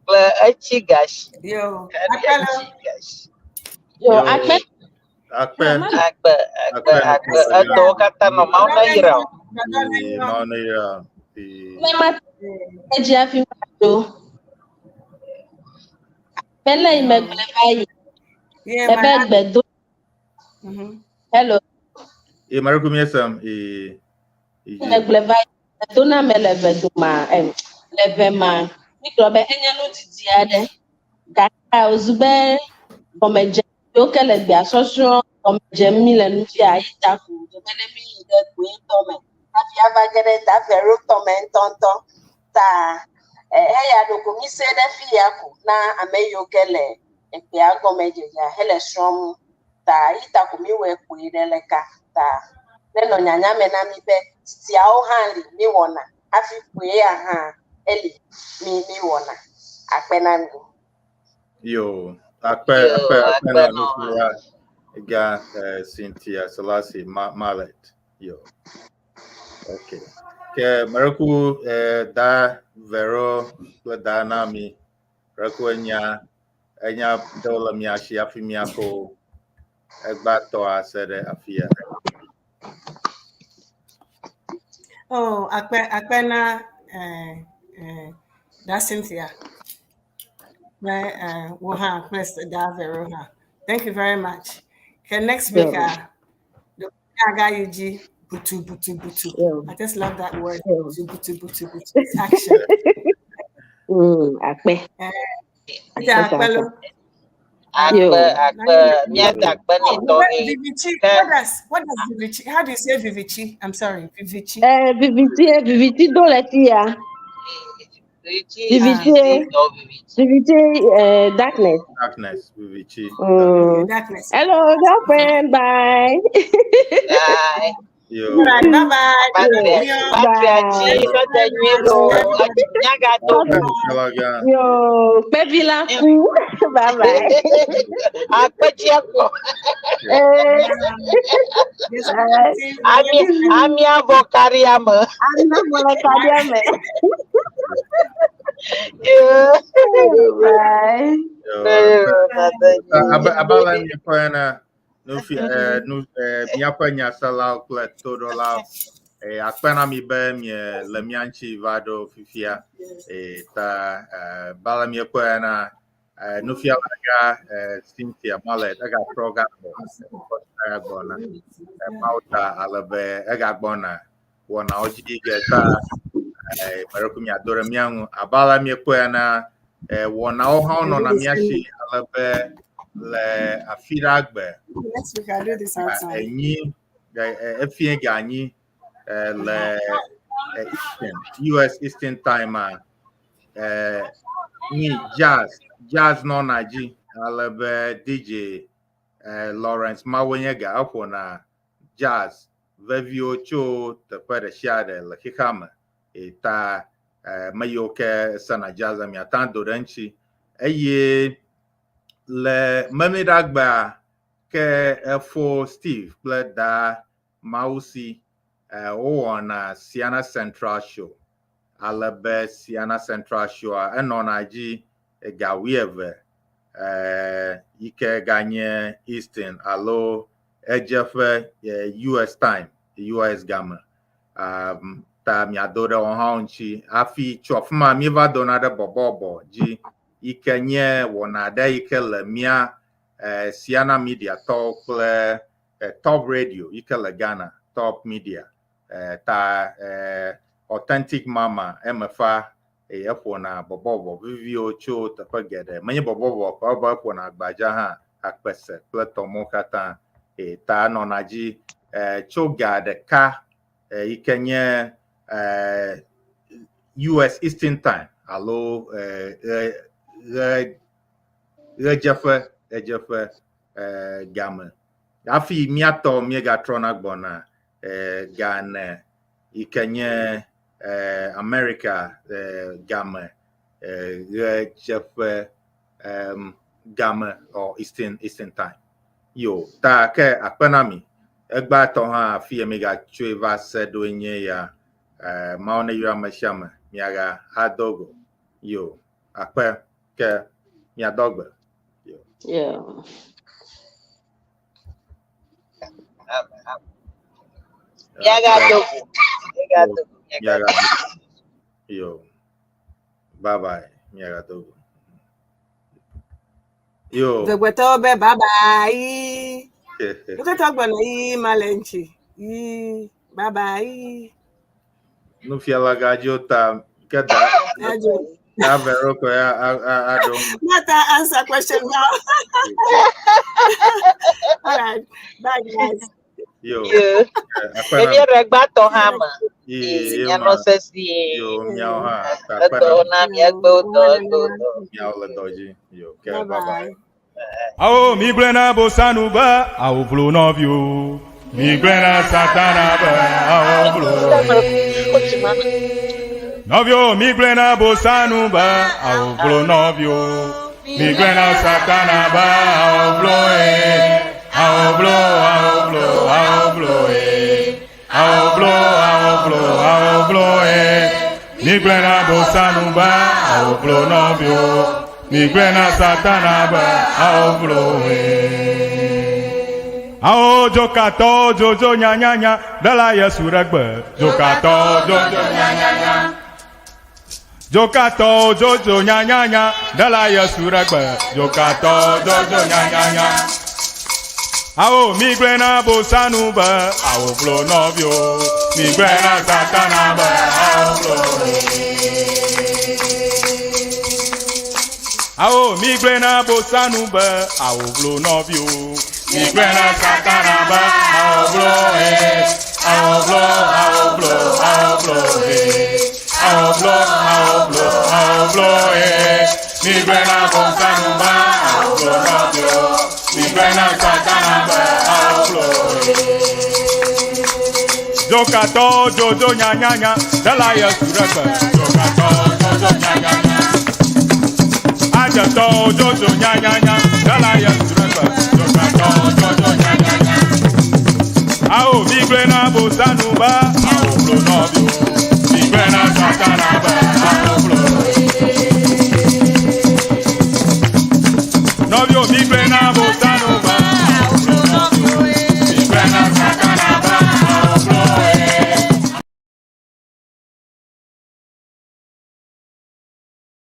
Kple etsi gasi. Yo. Etsi Akpelo. gasi. Yo, akpe Akpe. Akpe akpe akpe edɔwo katã nɔ Mawu ne yra o. Ee, Mawu ne yra o. Ee. ne ma edzi hafi madzo. Abe le yi megblẽ va yi. Yeah, Ebe my gbedo. Hello. Ee, Mariku miesem. Ee. Ee. Megblẽ va yi. Gbedoname le eve doma em le eve ma. Mi gblɔ be enye nudidi aɖe. Gake wòzu be gɔmedze yiwo ke le gbea sɔsrɔ̃ gɔmedzem mi le nu fia yi ta ko wòdze be ne mi yi ɖe kpuietɔ me hafi ava ge ɖe Davero tɔ me ŋutɔŋutɔ. Ta eya ɖeko mi se ɖe fi ya ko na ame yiwo ke le egbea gɔmedzedzea hele srɔ̃m. Ta yi ta ko mi wɔe kpui ɖe leka. Ta nenɔ nyanya me na mi be titiawo hã li mi wɔna hafi kpui ya hã eli mi mi wɔna. Akpe na mi. Yo, akpe, Yo, akpe, akpe akpe na nɔ. nufiala gã eh, Cynthia Selassie Mallet. Yo. Okay. Ke Mariku eh, da Vero kple da Nami. Mariku enya enya ɖewo le mia si hafi míako egbatɔa se ɖe afia. Oh, akpe akpe na eh eh da Cynthia. Kple eh wo hã kple da Vero hã. Thank you very much. Okay, next week the aga yuji butu butu butu. I just love that word. Butu butu butu butu. It's action. Akpe. Eh, akpelo. Akpe akpe míada akpe ne Oh, tɔxɛ. Vivichi, what does Vivichi? How do you say Vivichi? I'm sorry, Vivichi. Eh, Viviti, Viviti do le fi ya. Vivichi Viviti, Viviti, eh, darkness. Darkness, Vivichi. Mm. Darkness. Hello, girlfriend. Bye. Bye. Yo. All right, bye bye. Patria, patria dzi nɔte nyuie loo. Nyagado. Nufialagã. Yo, kpevi la ku. Bye bye. Akpetsia kɔ. Eh, bye. Ami amia vɔ karia me. Amia vɔ le karia me. Yeah. Bye. Yo. Yo, Abe abe ale miekpɔe ene, nufi nu míaƒe nyaselawo kple toɖolawo akpe na mi be miele mía ŋuti va ɖo fifia. Ta abe ale miekpɔe ena, nufialagã Cynthia Mallet egatrɔ gagbɔ egagbɔna. Mawu ta ale be egagbɔna wɔnawo dzi ge ta meɖeku miado ɖe mía ŋu. Abe ale miekpɔe ena, wɔnawo hã nɔna mía si ale be le afi ɖe agbe Next week I'll do this outside. enyi efie ga anyi le Eastern, US Eastern Time a ni jazz jazz nɔna dzi ale be DJ Lawrence Mawenyega eƒona jazz veviwo tso teƒe ɖe sia ɖe le xexea me. Ta me yiwo ke sena jazz miata do ɖe eŋuti eye le Memleɖagbea ke efo Steve kple da Mawusi wowɔna Siana Central Show ale be Siana Central Showa enɔna dzi ga wuieve yi ke ganye Eastern alo edzeƒe US time, US game. Ta miado ɖe woawo hã ŋuti hafi tso afi ma míeva dona ɖe bɔbɔbɔ dzi yi ke nye wɔna aɖe yi ke le mía Siana Media tɔwo kple Top Radio yi ke le Ghana, Top Media. Ta Authentic Mama emefa eye eƒona bɔbɔbɔ viviwo tso teƒe geɖe. Menye bɔbɔbɔ ƒe be eƒona gbadza hã, akpese kple tɔmɔwo katã. Ta enɔna dzi tso ga ɖeka yi ke nye US Eastern Time alo ɣe ɣedzeƒe ɣedzeƒe game. Hafi míatɔ míegatrɔna gbɔna ga ene yi ke nye America game ɣedzeƒe game or Eastern Time. Yo, ta ke akpe na mi. Egbea tɔ hã afi ya míegatsoe va se ɖoe nye ya. Mawu ne yra ame sia ame. Miaga ado go. Yo, akpe ke miadɔ gbe. Yo. Yeah. Miagado go. Miagado go. Miagado go. Yo. Bye bye. Miagado go. Yo. Dzegbetɔwo be bye bye. Nuketɔ gbɔna yi ma le ŋtsi. Yi bye bye. Nufialagã dzo ta ke da Ajo. da Veroko ya a aɖo. Not that answer question now. All right. Bye guys. Yo. Yeah. Akpe na Èmi rẹ̀ gbàtọ̀ hã me. Ye ye Mianɔ ma. sesĩe. Yo miawo hã. Akpe Edɔ na na miagbewo dɔ egbewo dɔ. miawo le dɔ dzi. Yo. Ke Bye bye bye. bye. Awo mi gblɔna bosanu be awo vlo nɔviwo. Mi gblɔna satana be awo vlo. Nɔviwo mi gblɔna bosanu be awo vlo nɔviwo. Mi gblɔna satana be awo vlo ye. Awo vlo awo vlo awo vlo ye. Awo vlo awo vlo awo vlo ye. Mi gblɔna bosanu be awo vlo nɔviwo. Mi gblɔna satana be awo vlo ye. Awo dzokatɔ dzodzo nyanyanya ɖela Yesu ɖe gbe. Dzokatɔ dzodzo nyanyanya. Dzokatɔ dzodzo nyanyanya ɖela Yesu ɖe gbe. Dzokatɔ dzodzo nyanyanya. Awo mi gblɔna bosanu be awo vlo nɔviwo. Mi gblɔna satana be awo vlo. Awo mi gblɔna bosanu be awo vlo nɔviwo. Mi gblɔna satana be awo vlo ye. Awo vlo awo vlo awo vlo ye. Awo vlo awo vlo awo vlo ye. Mi gblɔna bosanu be awo vlo nɔviwo. Mi gblɔna satana be awo vlo ye. Dzokatɔ dzodzo nyanyanya, ɖela Yesu ɖe gbe. Dzokatɔ dzodzo nyanyanya. Adzetɔ dzodzo nyanyanya, ɖela Yesu ɖe gbe. Dzokatɔ dzodzo nyanyanya. Awo mi gblɔe na bosanu be awo blo nɔviwo. Mi gblɔe na satana be awo blo. Nɔviwo mi gblɔe na bosanu.